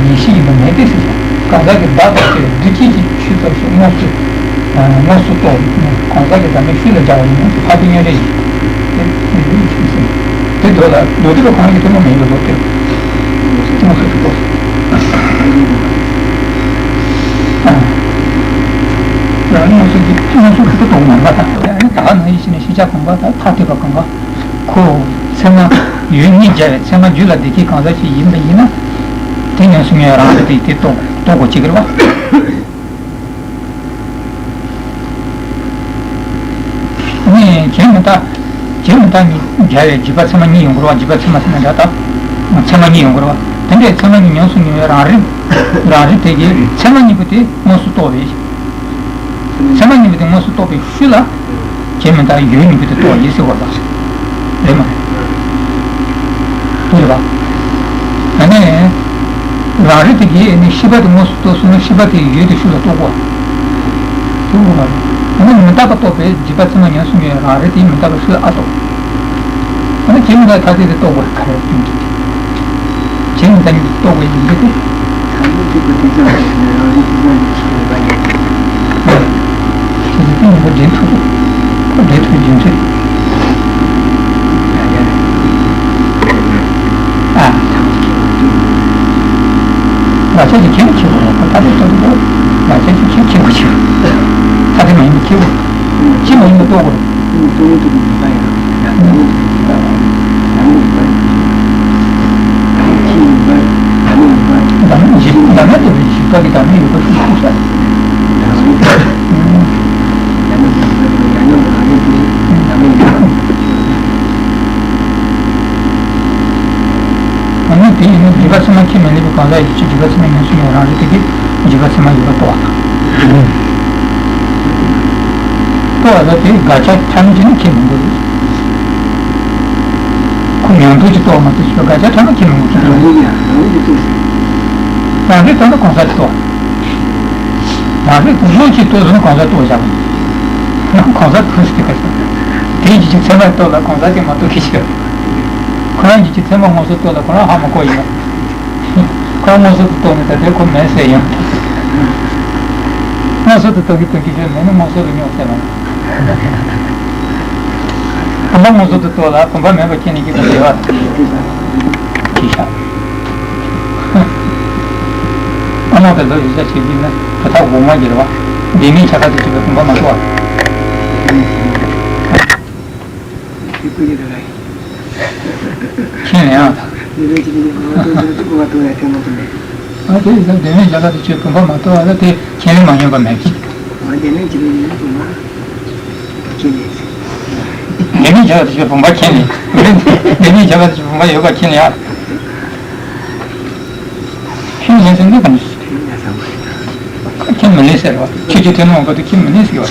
ཡེ་ཤེས་ཡིན་པ་མེད་དེ་ཟེར། གང་ཟག་གི་བདག་ཏུ་བྱས་འདུས་བྱས་ཀྱི་ཆོས་ཚོགས་སུ་དངོས་སུ། དངོས་སུ་རྟོགས་ནས་གང་ཟག་གི་བདག་མེད་ཤུགས་ལ་སྦྱར་བ་ཡིན་ན་ཕ་དེ་ཉོན་རེ་ཡིན། དེ་ནི་ལུགས་ཆེན་ཟེར། དེ་མདོ་ལ་མདོ་སྡེ་པ་གང་གིས་དེ་མོ་མེད་ཡོད་ལོ་དེ། དངོས་སུ་རྟོགས། རང་དངོས་སུ་གི། མངོན་སུམ་གྱིས་རྟོགས་མ་ཐུབ་པ་དང་། ད་ག་ནང་བཞིན་ཕྱིན་ནས་ཤེས་བྱ་གང་ག་དང་ཐ་དད་པ་གང་ག་ཁོ་ཚད་མ་ཡུལ་གཉིས་སྦྱར་བའི་ཚད་མ་རྒྱུད་ལ་བདེ་སྐྱིད་གང་ཟག་ཅིག་ཡིན་པ་ཡིན་ན། དེ་ཉམས་སུ་མྱོང་བའི་རང་རིག་དེ་དེ་རྟོགས་རྟོགས་དགོས་ཀྱི་རེད་བ། ནས་གཞན་མི་རྟག་གཞན་མི་རྟག་གཉིས་སྦྱར་བའི་རྗེས་དཔག་ཚད་མ་གཉིས་ཡོང་གི་རེད་བ། རྗེས་དཔག་ཚད་མ་ཟེར་ན་འདྲ་དང་། ཚད་མ་གཉིས་ཡོང་གི་རེད་བ། དེ་འདྲའི་ཚད་མ་གཉིས་ཉམས་སུ་མྱོང་བའི་རང་རིག་རང་རིག་དེ་གའི་ཚད་མ་གཉིས་པོ་དེ་དངོས་སུ་རྟོགས་པའི། ཚད་མ་གཉིས་པོ་དེ་དངོས་སུ་རྟོགས་པའི་ཤུལ་ལ། གཞན་མི་རྟག་ཡུལ་གཉིས་པོ་དེ་རྟོགས་པ་ཡིན་ཟེར་བ་དང་། རེད་མ་རེད། དེ་རེད་བ། ད་ནས། རང་རིག་དེ་གའི་ནི་ཤེས་པ་དེ་དངོས་སུ་རྟོགས་སོང་ན་ཤེས་པ་དེ་ཡུལ་དེ་ཤུལ་ལ་རྟོགས་དགོས། ཤེས་དགོས་མ་རེད། ད་ནི་མི་རྟག་པ་རྟོགས་པའི་རྗེས་དཔག་ཚད་མ་ཉམས་སུ་མྱོང་བའི་རང་རིག་དེ་མི་རྟག་པ་ཤུལ་ཨ་རྟོགས། ད་ནི་གཞན་མི་རྟག་ཐ་དད་དེ་རྟོགས་དགོས་ག་རེ་སྟོན་གྱི། གཞན་མི་རྟག་གཉིས་རྟོགས་པའི་ཡིན་གྱི་སྟེ། ཚང་མ་གཅིག་པ་དེ་ཙམ་ཞིག་ནས་རང་རིག་དེ་ཙམ་ཞིག་ཆགས་ཡོད་པ་ཡིན། ཁྱེད་ཀྱིས་ཀུན་སློང་པོ་འདྲེན་ཐུབ། ཁོ་འདྲེན་ཐུབ་རྒྱུ་མཚན། ཨ། ལག་ཆ་ཅིག་ཁྱེར་ནས་ཁྱེར་དགོས་རེད། ཁོ་ཐ་དད་རྟོགས་དགོས། ལག་ཆ་ཅིག་ཁྱེར་ཁྱེར་དགོས་ཀྱི། ཐ་དད་མ་ཡིན་པ་ཁྱེར་དགོས། ཅི་མ་ཡིན་པ་རྟོགས་དགོས། བདག་མེད་ཡོད་པ་ཞིག་བཞི་པ་གི་བདག་མེད་ཡོད་པ་ཞིག་ཤེས་བྱ། ཨ་ནི་དེ་ཡིན་ན་རྗེས་དཔག་ཚད་མ་ཁས་མི་ལེན་པའི་གང་ཟག་ཡིན་ཕྱིར་རྗེས་དཔག་ཚད་མ་ཉམས་སུ་མྱོང་བའི་རང་རིག་དེ་གིས་རྗེས་དཔག་ཚད་མ་ཡོད་པ་རྟོགས་པ་དང་། རྟོགས་པ་ལ་དེའི་དགག་བྱ་ཐ་མ་ཅན་ནི་ཁས་མི་འགྲོ། ཁོ་ཉམས་རྟོགས་ཀྱིས་རྟོགས་མ་གཏོགས་ཞེས་པའི་དགག་བྱ་ཐ་མ་ཁས་མི་འགྲོ། རང་རིག་ཡང་རང་རིག་གིས་རྟོགས་ཟིན། རང་རིག་ལྟར་ན་གང་ཟག་གིས་རྟོགས། རང་རིག་ཏུ་བློ་གཅིག་རྟོགས་ཟིན་ན་གང་ཟག་རྟོགས་བཞག་པ་ཡིན། གང་ཟག་རྟོགས་ཟིན་ག་ཟག་དེའི་རྗེས་ཀྱི་ཚད་མ་རྟོགས་ལ་གང་ཟག་གིས་མ་རྟོགས་ཀྱི་ཕྱིར། ཁོ་རང་རྗེས་ཀྱི་ཚད་མ་དངོས་སུ་རྟོགས་ལ་ཁོ་རང་ཧ་མ་གོ་ཡིན་པ། ཁོ་རང་དངོས་སུ་དུ་རྟོགས་ནས་ད་ལྟའི་ཁོ་མེད་ཟེར་ཡང་། དངོས་སུ་དུ་རྟོགས་ཀྱི་རྟོགས་ཀྱི་ཕྱིར་མེད་ན་དངོས་སུ་དུ་མྱོང་ཟེར་བ། བུམ་པ་དངོས་སུ་དུ་རྟོགས་ལ་བུམ་པ་མེད་པ་ཁས་ལེན་གྱི་དང་འབྲེལ་བ་ཅི་བྱ། ཨ་མ་དེ་ལོ་བཞི་བརྒྱ་བྱེད་ཀྱི་ན་བུ་ཐག་འོག་མ་བརྒྱབ་པ། འདི་ནི་བྱ་དགའ་དེ་བྱེད་པའི་བུམ་པ་མ་གཏོགས། ཁས་ལེན་ཡང་དང་། ཨ་དེ་ཡིན་ཙང་འདི་ནི་བྱ་དགའ་དེ་བྱེད་བུམ་པ་མ་གཏོགས་ཨ་ལ་དེ་ཁས་ལེན་མ་ཡིན་པ་མེད་ཀྱི། འདི་ནི་བྱ་དགའ་དེ་བྱེད་བུམ་པ་ཁས་ལེན། འདི་ནི་བྱ་དགའ་དེ་བྱེད་བུམ་པ་ཡོད་པ་ཁས་ལེན་ཡང་། ཁས་ལེན་ཟེར་འདི་གང་། ཁས་མི་ལེན་ཟེར་བ། ཆོས་ཀྱི་ཐུན་མོང་བར་དུ་ཁས་མི་ལེན་ཟེར་བ།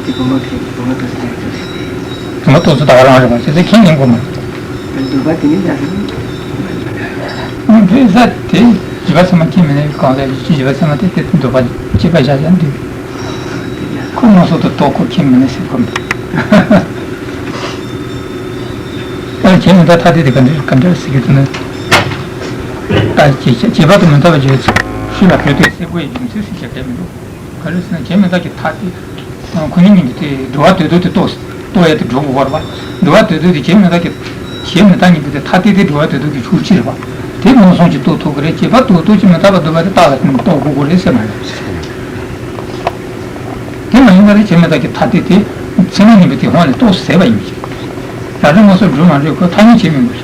དེ་བུམ་པ་ཁས་བུམ་པ་ཏོག་ཙམ་ད་ག་རང་རེད་བ་ཟེར་ཚེ་ཁས་ལེན་དགོས་མ་རེད། འདོད་པ་དེ་ནི་ད་ཟེར། འདོད་ས་དེ་རྗེས་དཔག་ཚད་མ་ཁས་མི་ལེན་གང་ཟག་རྗེས་དཔག་ཚད་མ་དེ་དེ་འདོད་པ་སྐྱེད་པ་བཞག་བཞག་འདུས། ཁོ་དངོས་སུ་དུ་རྟོགས་ཁོ་ཁས་མི་ལེན་ཟེར་ཁོ་མི། ད་ཁྱེད་མི་ད་ཐ་དད་དེ་ག་འདྲ་ག་འདྲ་ཟེར་གྱི་འདུག་ན། ད་ཁྱེད་ཁྱེད་ཁྱད་པར་དུ་མི་འཐོར་བ་བརྗོད་ཚུལ་ཤུལ་ལ་བོད་དུ་སེ་གོལ་གྱི་རྒྱུ་མཚན་ཟེར་བྱ་བྲལ་མི་འདུག་ག་རེ་ཟེར་ན་ཁྱེད་མི་ད་ཀྱི་ཐ་དད་དང་ཁོ་གཉིས་གཉིས་ཀྱི་དེ་འགྲོ་བ་དོན་དུ་དེ་རྟོགས་རྟོགས་ཡ་དེ་འགྲོ་དགོས་པ་རེད་པ། འགྲོ་བ་དོན་དུ་དེ་ཁྱེད་མི་ད་ཀྱི་ཁྱེད་མི་ད་གཉིས་པོ་དེ་ཐ་དད་དེ་འགྲོ་བ་དོན་དུ་གི་ཕྱོགས་གཅིག་རེད་པ། དེ་མངོན་སུམ་གྱིས་རྟོགས་ཐུབ་ཀྱི་རེད། ཁྱད་པར་དུ་རྟོགས་ཀྱི་མི་ད་པ་འདོད་པ་དེ་རྟགས་ལ་བརྟེན་ནས་རྟོགས་དགོས་ཀྱི་རེད་ཟེར་མ་རེད། དེ་མ་ཡིན་པ་རེད། ཁྱེད་མི་ད་ཀྱི་ཐ་དད་དེ་ཚད་མ་གཉིས་པོ་དེ་དབང་ལས་རྟོགས་ཟད་པ་ཡིན་པ་ཅིག་རང་རིག་དངོས་སུ་འགྲུབ་མ་འགྲུབ་ཁོ་ཐ་སྙད་བྱེད་མི་དགོས།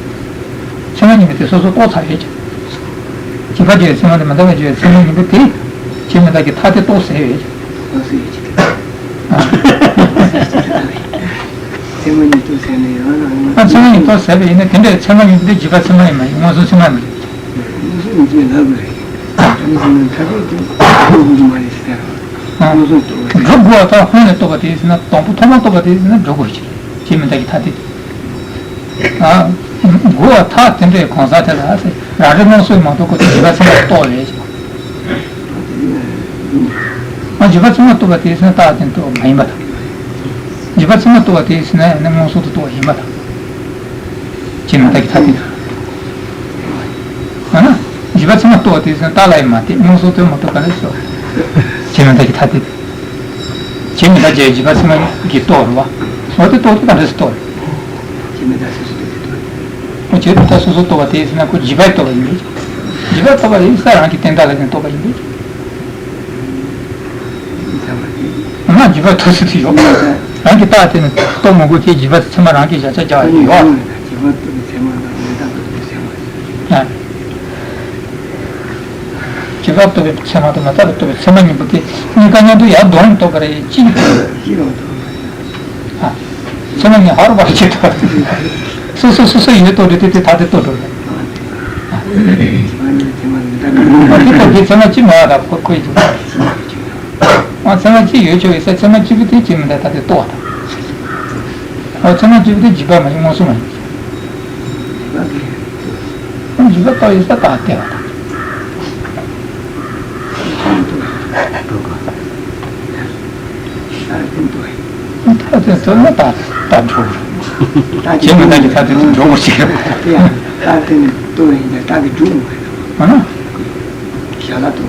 ཚད་མ་གཉིས་པོ་དེ་སོ་སོ་རྟོགས་ཚར་ཡོད་ཀྱང་། སྐྱེ་འཕེལ་གྱི་ཚད་མ་དེ་མི་རྟག་པའི་ཚད་མ་གཉིས་པོ་དེ་ཁྱེད་མི་རྟག་གི་ཐ་དད་རྟོགས་ཟད་ཡོད་ཀྱང་། རྟོགས་ཟད་ཡོད་ཀྱང་། ཚད་མ་གཉིས་རྟོགས་ཟད་ནས་ཡང་ན། ཨ་ཚད་མ་གཉིས་རྟོགས་ཟད་པ་ཡིན་ན་དེ་འདྲའི་ཚད་མ་གཉིས་པོ་དེ་རྗེས་དཔག་ཚད་མ་ཡིན་མ་ཡིན། མངོན་སུམ་ཚད་མ་ཡིན་མ་ཡིན། མངོན་སུམ་ཡིན་ཚུལ་ལབ་དགོས་རེད། ཨ་ནི་ཚད་མ་ཐ་དད་དེ་རྟོགས་དགོས་ཀྱི་མ་རེད་ཟེར། མངོན་སུམ་རྟོགས་དགོས། སྒྲུབ་དགོས་པ་དང་སྔོན་ནས་རྟོགས་པ་དེ་ཡིན་ན་དང་པོ་ཐོག་མར་རྟོགས་པ་དེ་ཡིན་ན་སྒྲུབ་དགོས་ཀྱི་རེད། ཁྱེད་མི་རྟག་གི་ཐ་དད་དེ། ཨ། དགོས་པ་ཐ་དད་པའི་གང་ཟག་དེ་ལ་ཟེར། རང་རིག་དངོས་སུ་མ་རྟོགས་ཀྱི་རྗེས་དཔག་ཚད་མ་རྟོགས་ལས་ཀྱང་། ཨ་རྗེས་དཔག་ཚད་མ་རྟོགས་པ་དེ་ཡིན་ན་རྟགས་ཅན་རྟོགས་མ་ཡིན་པ་དང་། རྗེས་དཔག་ཚད་མ་རྟོགས་པ་དེ་ཡིན་ན་ཡང་ན་མངོན་སུམ་དུ་རྟོགས་པ་ཡིན་པ་དང་། ཁྱེད་མི་རྟག་གི་ཐ་དད་དང་། ཨ་ན། རྗེས་དཔག་ཚད་མ་རྟོགས་པ་དེ་ཡིན་ན་རྟགས་ལ་ཡང་མ་དད། མངོན་སུམ་དུ་མ་རྟོགས་ག་རེ་ཟེར། ཁྱེད་མི་རྟག་གི་ཐ་དད་དང་། ཁྱེད་མི་རྟག་ཅེས་རྗེས་དཔག་ཚད་མ་གིས་རྟོགས་རེད་བ། འོ་དེ་རྟོགས་དུས་ག་འདྲ་སེ་རྟོགས་རེད། ཁྱེད་མི་རྟག་སོ་སོ་རྟོགས་དུས་རྟོགས་རེད། ཁྱེད་མི་རྟག་སོ་སོ་རྟོགས་པ་དེ་ཡིན་ན་ཁོ་རྗེས་དཔག་རྟོགས་པ་ཡིན་པས། རྗེས་དཔག་རྟོགས་པ་དེ་ས་རང་གི་བརྟེན་བདག་ལ་བརྟེན་རྟོགས་པ་ཡིན་པས། ན་འཇིགས་པ་ཐུག་སྲིད་དུ་ཡོད། རང་གི་རྟགས་དེ་ནི་རྟོགས་མི་དགོས་ཀྱི་འཇིགས་པ་ཚད་མ་རང་གི་བཞག་བྱ་བྱ་བ་ཡོད། འཇིགས་པ་རྟོགས་པའི་ཚད་མ་དང་མི་རྟག་རྟོགས་པའི་ཚད་མ། ཨ། འཇིགས་པ་རྟོགས་པའི་ཚད་མ་དང་མི་རྟག་པ་རྟོགས་པའི་ཚད་མ་གཉིས་པོ་དེ་གཉིས་ཀ་མཉམ་དུ་ཡར་ལྡོག་ནས་རྟོགས་པ་རེད། གཅིག་གཅིག་རང་རྟོགས་པ་རེད། ཨ། ཚད་མ་གཉིས་ཧ་རུ་བར་ཆད་དོ། སོ་སོ་སོ་སོ་ཡོད་རྟོགས་འདྲ་དེ་དེ་ཐ་དད་རྟོགས་འགྲོ་རེད། ཨ། དེ་ལྟ་དུས་ཚད་མ་གཅིག་མ་ཡོད་ད་ཁོ་ཁོའི་འཇུག་ཨ། ཚད་མ་གཅིག་ཡོད་ཆོག་ཡོད་ས་ཚད་མ་གཅིག་པུ་དེ་གཅིག་མི་འདྲ་ད་དེ་རྟོགས་པ་དང་། ཨོ་ཚད་མ་གཅིག་པུ་དེ་འཇིགས་པ་མ་ཡིན་མངོན་སུམ་མ་ཡིན། འཇིགས་པ་རྟོགས་ཡོད་ས་རྟགས་བལྟས་པ་དང་། ཐ་དད་རྟོགས་ན་རྟགས་རྟགས་འགྲོ། རྗེས་མི་འདྲ་གི་ཐ་དད་དུ་འགྲོ་དགོས་ཤིག་ཡང་རྟགས་དེ་ནི་རྟོགས་ཡིན་ཀྱང་རྟགས་ཀྱི་འཇུག་མ་ཡིན། ཨ་ན། ཞལ་ལག་ཏུ།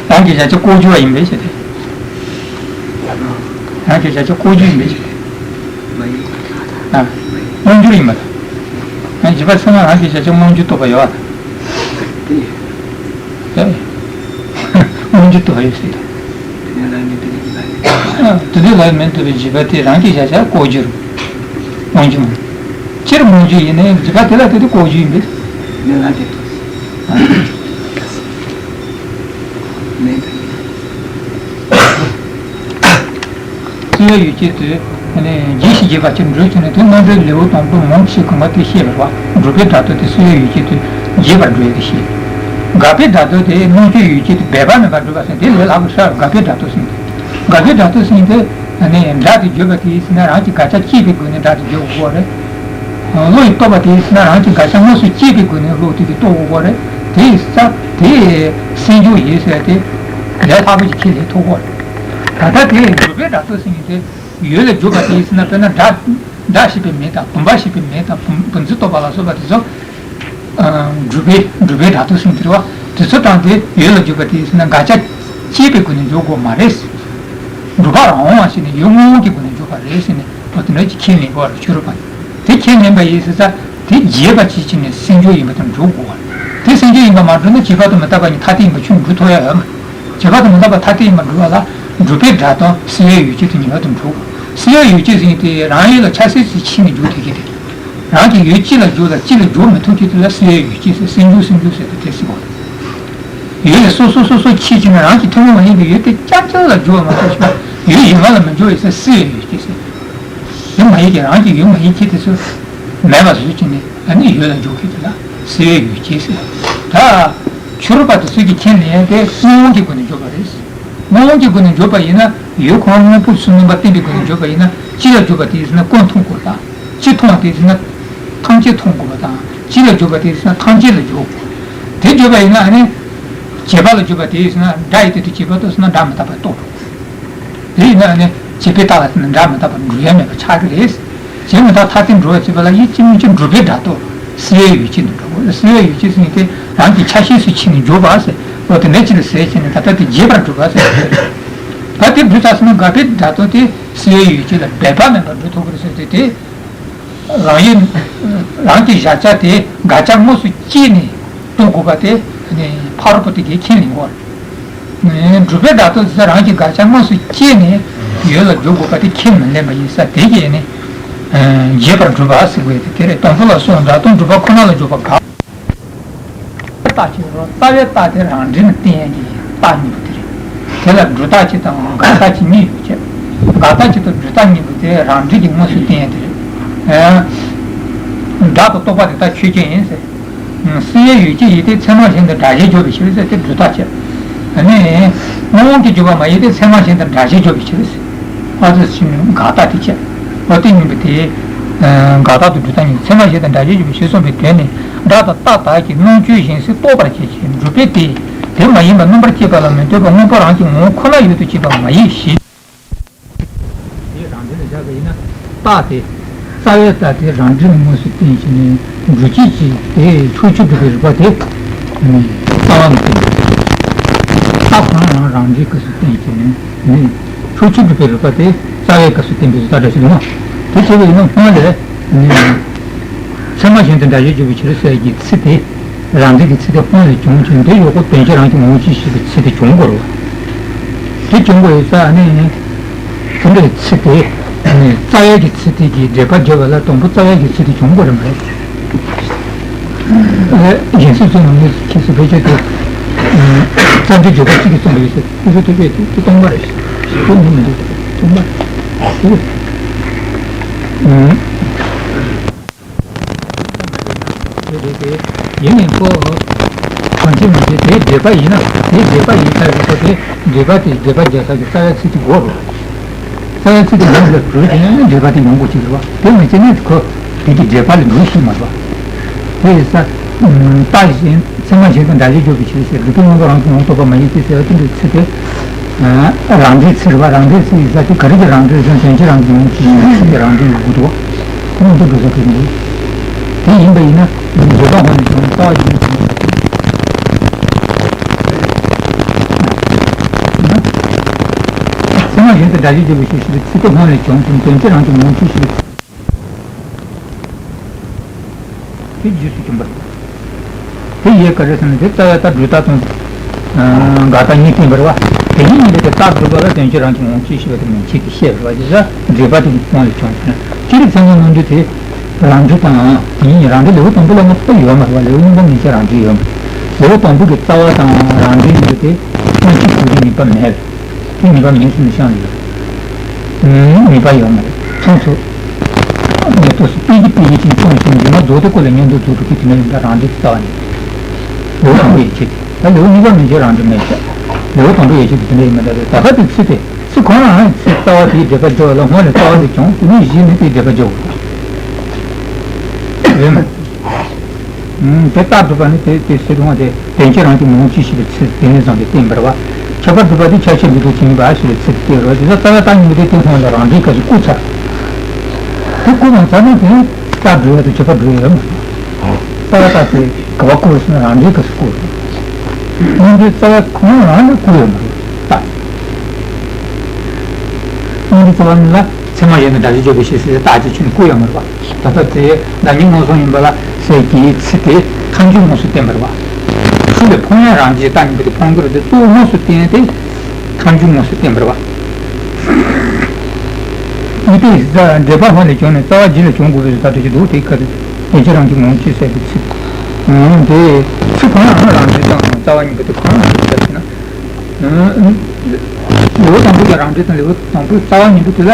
རང་གི་བྱ་བྱེད་ལྐོག་གྱུར་བ་ཡིན་པའི་ཕྱིར་ཏེ། རང་གི་བྱ་བྱེད་ལྐོག་གྱུར་ཡིན་པའི་ཕྱིར་ཏེ། མ་ཡིན། ཨ། མངོན་གྱུར་ཡིན་པ་དང་། ཡང་འཇིགས་པ་ཚད་མ་རང་གི་བྱ་བྱེད་མངོན་གྱུར་རྟོགས་པ་ཡོད་པ་དང་། དེ། དེ། མངོན་གྱུར་རྟོགས་པ་ཡོད་ཟེར་ཏེ། དེ་ནས་ལ་མི་རྟོགས་པའི་འཇིགས་པ་ནི། ཨ། དེ་འདྲའི་ལ་མི་རྟོགས་པའི་འཇིགས་པ་དེ་རང་གི་བྱ་བྱེད་ལྐོག་གྱུར། མངོན་གྱུར་མ། སྤྱིར་མངོན་གྱུར་ཡིན་ནའི་འཇིགས་པ་དེ་ལ་དེ་དེ་ལྐོག་གྱུར་ཡིན་པས། ནི་ལ་དེ་ཐོས། མེད་པས། བསུ་བའི་ཡུལ་སྐྱེས་དུས་ནི་རྒྱས་ཤིང་རྒྱས་པ་ཅིག་འགྲོས་བྱས་ནས་དེ་རྣམ་འགྲེལ་ལེའུ་དང་པོ་མང་ཆེ་གོང་མ་དེ་བཤད་པ་རེད་བ། སྒྲུབ་པའི་སྒྲ་དོན་དེ་བསུ་བའི་ཡུལ་སྐྱེས་དུས་རྒྱས་པར་འགྲོ་ཡས་དེ་བཤད། དགག་པའི་སྒྲ་དོན་དེ་རྣམ་གཅོད་ཡུལ་སྐྱེས་དུས་འབད་པ་མིན་པར་སྒྲུབ་པ་ཟེར་དེ་ལས་སླ་པོ་ཤར། དགག་པའི་སྒྲ་དོན་ཟེར་དེ། དགག་པའི་སྒྲ་དོན་ཟེར་དེ་ནི་སྒྲ་དེ་བརྗོད་པ་དེ་ཡིན་ཟེར་ན་རང་གི་དགག་བྱ་སྐྱེས་པའི་སྒོ་ནས་སྒྲ་དེ་བརྗོད་དགོས་རེད། བློ་ཡིས་རྟོགས་པ་དེ་ཡིན་ཟེར་ན་རང་གི་དགག་བྱ་དངོས་སུ་སྐྱེས་པའི་སྒོ་ནས་བློ་དེ་གིས་རྟོགས་དགོས་རེད། དེ་ཡིན་ཙང་དེ་སེམས་སྦྱོང་ཡིན་ཟེར་དེ་ལས་སླ་པོ་ཞིག་ཁས་ལེན་ཐུབ་དགོས་རེད། ད་ལྟ་དེ་སྒྲུབ་པའི་སྒྲ་དོན་ཟེར་མཁན་དེ་ཡུལ་ལ་འཇུག་པ་དེ་ཡིན་ཟེར་ན་དཔེར་ན་སྒྲ་སྒྲ་ཞེས་པའི་མིང་དང་བུམ་པ་ཞེས་པའི་མིང་དང་བུམ་བུམ་འཛིན་རྟོག་པ་ལ་སོགས་པ་དེ་ཚོ། སྒྲུབ་པའི་སྒྲུབ་པའི་སྒྲ་དོན་ཟེར་དེ་རེད་བ། དེ་ཚོ་དང་དེ་ཡུལ་ལ་འཇུག་པ་དེ་ཡིན་ཟེར་ན་དགག་བྱ་སྐྱེས་པའི་སྒོ་ནས་འཇུག་དགོས་མ་རེད། སྒྲུབ་པ་རང་དབང་བ་ཞིག་ནི་ཡུལ་དངོས་དབང་གི་སྒོ་ནས་འཇུག་པ་རེད་ཟེར་ནས་འོ་དེ་འདྲ་ཅིག་ཁས་ལེན་དགོས་པ་རེད། ཆོས་རབ་པ་དེ་ཁས་ལེན་པ་ཡིན་ཟེར་ཙང་དེ་རྒྱས་པ་ཅིག་བྱས་ནས་སེམས་སྦྱོང་ཡིན་པ་དང་འགྲུབ་དགོས་པ་རེད། དེ་སེམས་སྦྱོང་ཡིན་པ་མ་འགྲུབ་ན་རྗེས་དཔག་ཏུ་མི་རྟག་པ་ཉིད་ཐ་དད་ཡིན་པ་ཆོས་འགྲུབ་ཐུབ་ཡ་ཡོད་མ་རེད། རྗེས་དཔག་ཏུ་མི་རྟག་པ་ཐ་དད་ཡིན་པ་འགྲུབ་པ་ལ་སྒྲུབ་པའི་སྒྲ་དང་བསུ་བའི་ཡུལ་སྐྱེས་དེ་གཉིས་ཀ་དང་འགྲུབ། བསུ་བའི་ཡུལ་སྐྱེས་ཟེར་མཁན་དེ་རང་ཡུལ་ལ་ཆ་ཤས་ཤིག་ཕྱེ་ནས་འཇུག་བསྡད་མཁན་དེ། རང་གི་ཡུལ་གཅིག་ལ་འཇུག་དང་གཅིག་ལ་འཇུག་མི་ཐུབ་མཁན་དེ་ལ་བསུ་བའི་ཡུལ་སྐྱེས་ཟེར། སེམས་སྦྱོང་སེམས་སྦྱོང་ཟེར་དེ་དེ་སྲིད་པ། ཡུལ་ལ་སོ་སོ་སོ་སོ་ཕྱེ་བྱས་ནས་རང་གི་ཐུན་མོང་མ་ཡིན་པའི་ཡུལ་དེ་རྐྱང་རྐྱང་ལ་འཇུག་པ་མ་གཏོགས་ཡུལ་གཞན་པ་ལ་མི་འཇུག་པའི་ས་བསུ་བའི་ཡུལ་སྐྱེས་ཟེར། དེ་མ་ཡིན་གྱི་རང་གི་ཡུལ་མ་ཡིན་མཁན་དེ་ཚོ་མེད་པ་བཟོས་བྱས་ནས་ཨ་ནི་ཡུལ་ལ་འཇུག་མཁན་དེ་ལ་བསུ་བའི་ཡུལ་སྐྱེས་ཟེར། ད་ཆོས་རབ་པ་དེ་ཚོས་ཀྱི་ཁས་ལེན་ཡ་དེ་དངོས་དབང་གི་སྒོ་ནས་འཇུག་པ་རེད། དངོས་དབང་གི་སྒོ་ནས་འཇོག་པ་ཡིན་ན་ཡུལ་གང་དངོས་པོ་ཚུལ་གནས་པ་བསྟན་པའི་སྒོ་ནས་འཇོག་པ་ཡིན་ན་གཅིག་ལ་འཇོག་པ་དེ་ཡིན་ན་ཀུན་མཐོང་དགོས་ལ། གཅིག་མཐོང་བ་དེ་ཡིན་ན་ཐམས་ཅད་མཐོང་དགོས་པ་དང་གཅིག་ལ་འཇོག་པ་དེ་ཡིན་ན་ཐམས་ཅད་ལ་འཇོག་དགོས། དེ་འཇོག་པ་ཡིན་ན་ཨ་ནི་བྱེད་པ་ལ་འཇོག་པ་དེ་ཡིན་ན་སྒྲ་ཡི་དེ་དུ་བྱེད་པ་རྟོགས་སོང་ན་སྒྲ་མི་རྟག་པ་རྟོགས་འགྲོ། དེ་ཡིན་ན་ཨ་ནི་བྱེད་པའི་རྟགས་ལ་བརྟེན་ནས་སྒྲ་མི་རྟག་པ་འགྲུབ་ཡ་མེད་པ་ཆགས་ཀྱི་རེད། བྱེད་མི་རྟག་ཐ་དད་འགྲོ་བ་བྱེད་པ་ལ་ཡིད་ཀྱི་མིག་གི་སྒྲུབ་པའི་སྒྲ་རྟོག་བསུ་བའི་ཡུལ་སྐྱེས་ནས་འགྲོ་དགོས། བསུ་བའི་ཡུལ་སྐྱེས་ཟེར་མཁན་དེ་རང་གི་ཆ་ཤས་སུ་ཕྱེ་ནས་འཇོག་པ་ཟེར། འོ་དེ་འདྲ་ཅིག་ལ་ཟེར་བྱས་ནས་ད་ལྟ་དེ་རྒྱས་པར་སྒྲུབ་པ་ཟེར། ད་དེ་འགྲུབ་ཚར་སོང་ན་དགག་པའི་སྒྲ་དོན་དེ་བསུ་བའི་ཡུལ་སྐྱེས་ལ་འབད་པ་མིན་པར་འགྲུབ་ཐུབ་ཀྱི་རེད་ཟེར་ཏེ་དེ། རང་ཡུལ་རང་གི་བཞག་བྱ་དེ་དགག་བྱ་དངོས་སུ་སྐྱེས་ནས་རྟོགས་དགོས་པ་དེ་ཕ་རོལ་པོ་དེ་གས་ཁས་ལེན་དགོས། སྒྲུབ་པའི་སྒྲ་དོན་ཟེར་རང་གི་དགག་བྱ་དངོས་སུ་སྐྱེས་ནས་ཡུལ་ལ་འཇོག་དགོས་པ་དེ་ཁས་མི་ལེན་པ་ཡིན་ས་དེ་གས་ནི། རྒྱས་པར་སྒྲུབ་པ་ཟེར་དགོས་དེ་དེ་རེད། དང་པོ་ལ་སོགས་སྒྲ་དོན་སྒྲུབ་པ་ཁོ་ན་ལ་འཇོག་པ་དགག་རྟགས་ཀྱི་རོ། རྩ་བའི་རྟགས་དེ་རང་འགྲེལ་ནས་བསྟན་ཡ་གི་རྟགས་གཉིས་པོ་དེ་རེད། དེ་ལ་སྒྲུབ་རྟགས་གཅིག་དང་དགག་རྟགས་གཅིག་གཉིས་ཡོད་ཀྱི། དགག་རྟགས་གཅིག་དང་སྒྲུབ་རྟགས་གཉིས་པོ་དེ་རང་འགྲེལ་གྱི་དངོས་སུ་བསྟན་ཡ་དེ་རེད། སྒྲ་དང་རྟོག་པ་དེ་དག་ཆོས་ཅན་ཡིན་ཟེར། བསུ་བའི་ཡུལ་སྐྱེས་ཡིན་ཏེ་ཚད་མ་གཞན་དུ་འདྲ་བྱས་འཇོག་པའི་ཕྱིར་ཟེར་དེ་སྒྲུབ་རྟགས་བྱས། ཨ་ནི། དངོས་དབང་གིས་འཇོག་པ་མ་ཡིན་ཏེ་ཚད་མ་གཞན་དུ་འདྲ་བྱས་འཇོག་པའི་ཕྱིར་ཟེར། ཨ་ཙི་ཕྱིར་ནི་དགག་རྟགས་དེ་བྱས། འོ་དེ་གཉིས་པོ་དེ། དགག་རྟགས་དང་སྒྲུབ་རྟགས་གཉིས་ཚད་མ་གཞན་དུ་འདྲ་བྱས་འཇོག་པའི་ཕྱིར་གསུངས་པའི་དོན་ནི་སྒྲ་དང་རྟགས་དག་གི་རྣམ་གཅོད་གཞན་སེལ་རྟོགས་པར་བྱེད་ཅིང་སྒྲུབ་པས་དེ། དེ་མ་ཡིན་པར་རྣམ་པར་དཔྱད་པ་ལ་མི་ལྟོས་པར་དངོས་པོ་རང་གི་ངོ་བོ་ཁོ་ན་ཡོད་དུ་བྱེད་པ་མ་ཡིན་ཞེས། དེ་རང་འགྲེལ་ལ་བཞག་པ་ཡིན་ན། རྟགས་དེ། རྩ་བའི་རྟགས་དེ་རང་འགྲེལ་ནས་དངོས་སུ་བསྟན་ཞིང་ནས་སྒྲུབ་བྱེད་ཀྱི་དེ་ཕྱོགས་ཆོས་སྒྲུབ་པའི་རིགས་པ་དེ། རྩ་བ་ནས་བསྟན་པ། རྟགས་གང་ཡང་རང་འགྲེལ་སྐབས་སུ་བསྟན་ཞིང་ནས་ཕྱོགས་ཆོས་སྒྲུབ་པའི་རིགས་པ་དེ་རྩ་བའི་སྐབས་སུ་བསྟན་པའི་བཟོ་ལྟ་འདྲ་ཞིག་ཡིན་ནོ། དེ་བྱས་པ་ཡིན་ན་སྔོན་ལས། ཚད་མ་གཞན་དུ་འདྲ་བྱས་འཇོག་པའི་ཕྱིར་ཟེར་གྱི་ཚིག་དེ། རང་འགྲེལ་གྱི་ཚིག་དེ་སྔོན་ལས་བྱུང་ཞིང་དེ་ཡོག་པོ་དོན་བྱེད་རང་གི་ངོ་བོ་ཅིག་ཞེས་པའི་ཚིག་དེ་བྱུང་དགོས་རེད། དེ་བྱུང་དགོས་ཡོད་ས་ནི། དེ་འདྲའི་ཚིག་དེ་ནི་རྩ་བའི་གི་ཚིག་དེ་གི་འགྲེལ་པ་བརྗོད་པ་ལ་དང་པོ་རྩ་བའི་གི་ཚིག་དེ་བྱུང་དགོས་རེད་མ་རེད། གཞན་སེམས་ཚོགས་ནང་མི་ཁྱེད་སུ་བེད་སྤྱོད་དེ། རྩ་འགྲེལ་བརྗོད་པ་གཅིག་གིས་གསུངས་པ་ཡོད་ས་དེ་ཚོ་དེ་བས་དེ་སྟོང་པ་རེད། དེ་མི་མི་འདུག་སྟོང་པ་རེད། དེ་རེད་དེ། ཡིན་ནའི་ཁོ། གང་ཅི་མི་ཤེས་དེ་འགྲེལ་པ་ཡིན་ན་དེ་འགྲེལ་པ་ཡིན་ཚར་རེད། ཁོ་དེ་འགྲེལ་པ་དེ་འགྲེལ་པ་རྒྱག་ས་གི་རྩ་བའི་ཚིག་དེ་དགོས་རེད། རྩ་བའི་ཚིག་དེ་ནང་ལ་འགྲོ་བྱས་ན་འགྲེལ་པ་དེ་ཡོང་དགོས་ཀྱི་རེད་བ། དེ་མི་བྱེད་ན་ཁོ་དེ་གི་འགྲེལ་པ་ལ་འགྲོ་ཤེས་མ་རེད་བ། དེ་ཡིན་ས། རྟགས་གཞན་ཚད་མ་གཞན་དང་འདྲ་བཞིན་བརྗོད་པའི་ཕྱིར་ཟེར་དུས་དེ་སྔོན་པོ་རང་བྱུང་ངོ་ཐོགས་པ་མ་ཡིན་ཏེ་ཟེར་བ་དེ་འདྲའི་ཚིག་དེ། རང་འགྲེལ་ཚིག་རེད་བ། རང་འགྲེལ་ཚིག་ཡིན་ས་དེ་ག་རེ་གི་རང་འགྲེལ་ཟེར་ན་དོན་སྤྱི་རང་བྱུང་ངོ་ཚུལ་ཡིན་ན་ཚིག་གི་རང་འགྲེལ་ཡོད་དགོས་འདུག་བ། ཁོ་མི་འདུག་འགྲོ་ས་གི་འདུག་དེ་ཡིན་པ་ཡིན་ན། བརྗོད་པ་ཧོན་ནས་བྱུང་རྩ་བ་ཡིན་ན། ཚད་མ་གཞན་དུ་འདྲ་བཞིན་བརྗོད་པའི་ཕྱིར་ཞེས་པའི་ཚིག་དེ་སྔོན་ལས་བྱུང་ཞིང་དོན་སྤྱི་རང་བྱུང་ངོ་ཚུལ་ཞེས་པའི། དེ་རྗེས་སུ་བྱུང་བ། དེ་ཡས་ག་རེ་ཟེར་ན་དེ་རྩ་བའི་རྟགས་སྒྲུབ་རྟགས་དང་། འགལ་རྟགས་གཉིས་བསྟན་པ་རེད་བ། དེ་གཉིས་ཡིན་པའི་དེ་རྟགས་སྒྲུབ་པ་ལ་དོན་སྤྱི་རང་བྱུང་ངོ་ཚུལ་ཞེས་པ་དེ་མིང་ཚིག་གིས་བཤད་པ་རེད་བ། དེ་ལ་འགྲེལ་པ་དེ་སྔོན་ལས་བྱུང་ཟེར་ན། སྤྱིར་ཚད་མ་ནང་དུ་དེ་རང་འགྲེལ་དང་དེ་གཉིས་རང་འགྲེལ་ལེའུ་དང་པོ་ལ་མ་གཏོགས་ཡོད་མ་རེད་བ། ལེའུ་གཉིས་པ་མིང་ཚིག་རང་འགྲེལ་ཡོད་མ་རེད། ལེའུ་དང་པོ་གི་རྩ་བ་དང་རང་འགྲེལ་ཡིན་པའི་དེ་དོན་སྤྱི་གོ་རིམ་གཉིས་པ་མེད་རེད། དེ་ངེས་པ་མེད་ཟེར་ནས་བཤད་ཡོད། ངེས་པ་ཡོད་མ་རེད། མཚུངས་སུ། ངེས་ཐོག་སུ་དཔེ་གྱིས་དཔེ་ཡིད་ཀྱིས་སྐྱོང་ཞིང་འདུས་མ་རྫོགས་ཏེ་ཀུན་ལས་མངོན་དུ་རྫོགས་གྲུབ་ཀྱི་དེ་ནས་ཡིན་པ་རང་འགྲེལ་རྩ་བ་ནས། ལེའུ་དང་པོ་ཡན་ཆད་དེ། ད་ལེའུ་གཉིས་པ་མན་ཆད་རང་འགྲེལ་མེད་ཀྱང་། ལེའུ་དང་པོ་ཡན་ཆད་དེ་དེ་འདྲ་ཡིན་མ་རེད། ད་ལྟ་དེ་ཚིག་དེ་ཚིག་གང་རང་ཚིག་རྩ་བ་དེའི་འགྲེལ་པ་བརྗོད་པ་ལ་སྔོན་ལ་རྩ་བ་དེ་བྱུང་དེ་ནས་གཞི་ནས་དེའི་འགྲེལ་པ་བརྗོད་དགོས་རེད། ཡོད་མ་རེད། དེ་རྟགས་སྒྲུབ་པ་ནི་དེ་དེ་ཟེར་དུས་དེ་དོན་སྤྱི་རང་བྱུང་ངོ་ཚུལ་ཞེས་པའི་ཚིག་དེ་ནས་བཟུང་སྟེ་བསྟན་པ་རེད་བ། ཁྱད་པར་སྒྲུབ་པ་དེ་ཁྱད་ཆོས་འདུས་གྲུབ་ཀྱིས་ཡིན་པ་ཞེས་པའི་ཚིག་དེ་རེད་བ། དེ་ལ་རྩ་བའི་རྟགས་གཉིས་པོ་དེ་དེ་སྔོན་ལ་རང་འགྲེལ་སྐབས་སུ་བཀོད་ཚར། དེ་བཀོད་མ་ཚར་ན་དེ་རྟགས་སྒྲུབ་ཡ་དང་ཁྱད་པར་སྒྲུབ་ཡ་ཡོད་མ་རེད། རྩ་བའི་རྟགས་དེ་ག་པར་བཀོད་ཟེར་ན་རང་འགྲེལ་སྐབས་སུ་བཀོད་རེད། རྣམ་འགྲེལ་རྩ་བ་ཁོ་རང་རང་ལ་བཀོད་ཡོད་མ་རེད། རྟགས་རྣམ་འགྲེལ་རྩ་བ་ནི་ལ། ཚད་མ་གཞན་དང་འདྲ་བཞིན་བརྗོད་པའི་ཕྱིར་ཟེར་རྟགས་ཀྱི་ཆོས་ནི་བཀོད་ཡོད་མ་རེད་པ། ད་ལྟ་དེ་བདག་ཉིད་མངོན་སུམ་ཡིན་པ་ལ་ཟེར་གྱི་ཚིག་དེ་ཐལ་འགྱུར་དངོས་སུ་བསྟན་པ་རེད་པ། ཚུལ་ལས་འཕོ་ཡང་རང་རྒྱུའི་རྟགས་གཉིས་པོ་དེ་འཕོ་འགྱུར་དེ་གཙོ་བོ་དངོས་སུ་བསྟན་ཏེ། ཐལ་འགྱུར་དངོས་སུ་བསྟན་པ་རེད་པ། ཡུལ་དེའི་འགྲེལ་པ་སྔོན་ལས་བྱུང་ནས་རྩ་བ་རྒྱུད་ལ་བྱུང་དགོས་པའི་ལྟ་སྟངས་ཅིག་འདུག་དེའི་སྐབས་དོན་སྤྱི་རང་བྱུང་ངོ་ཚུལ་ཟེར་བའི་ཚིག་དེ་ཚིག་གང་ཡང་རང་འགྲེལ་དང་རྩ་བ་གཉིས་པོ་དེ་གང་ཡང་རེད་ཟེར་ན། ལེའུ་དང་པོ་གི་རང་འགྲེལ་དང་ལེའུ་དང་པོའི་རྩ་བ་གཉིས་པོ་དེ་ལ་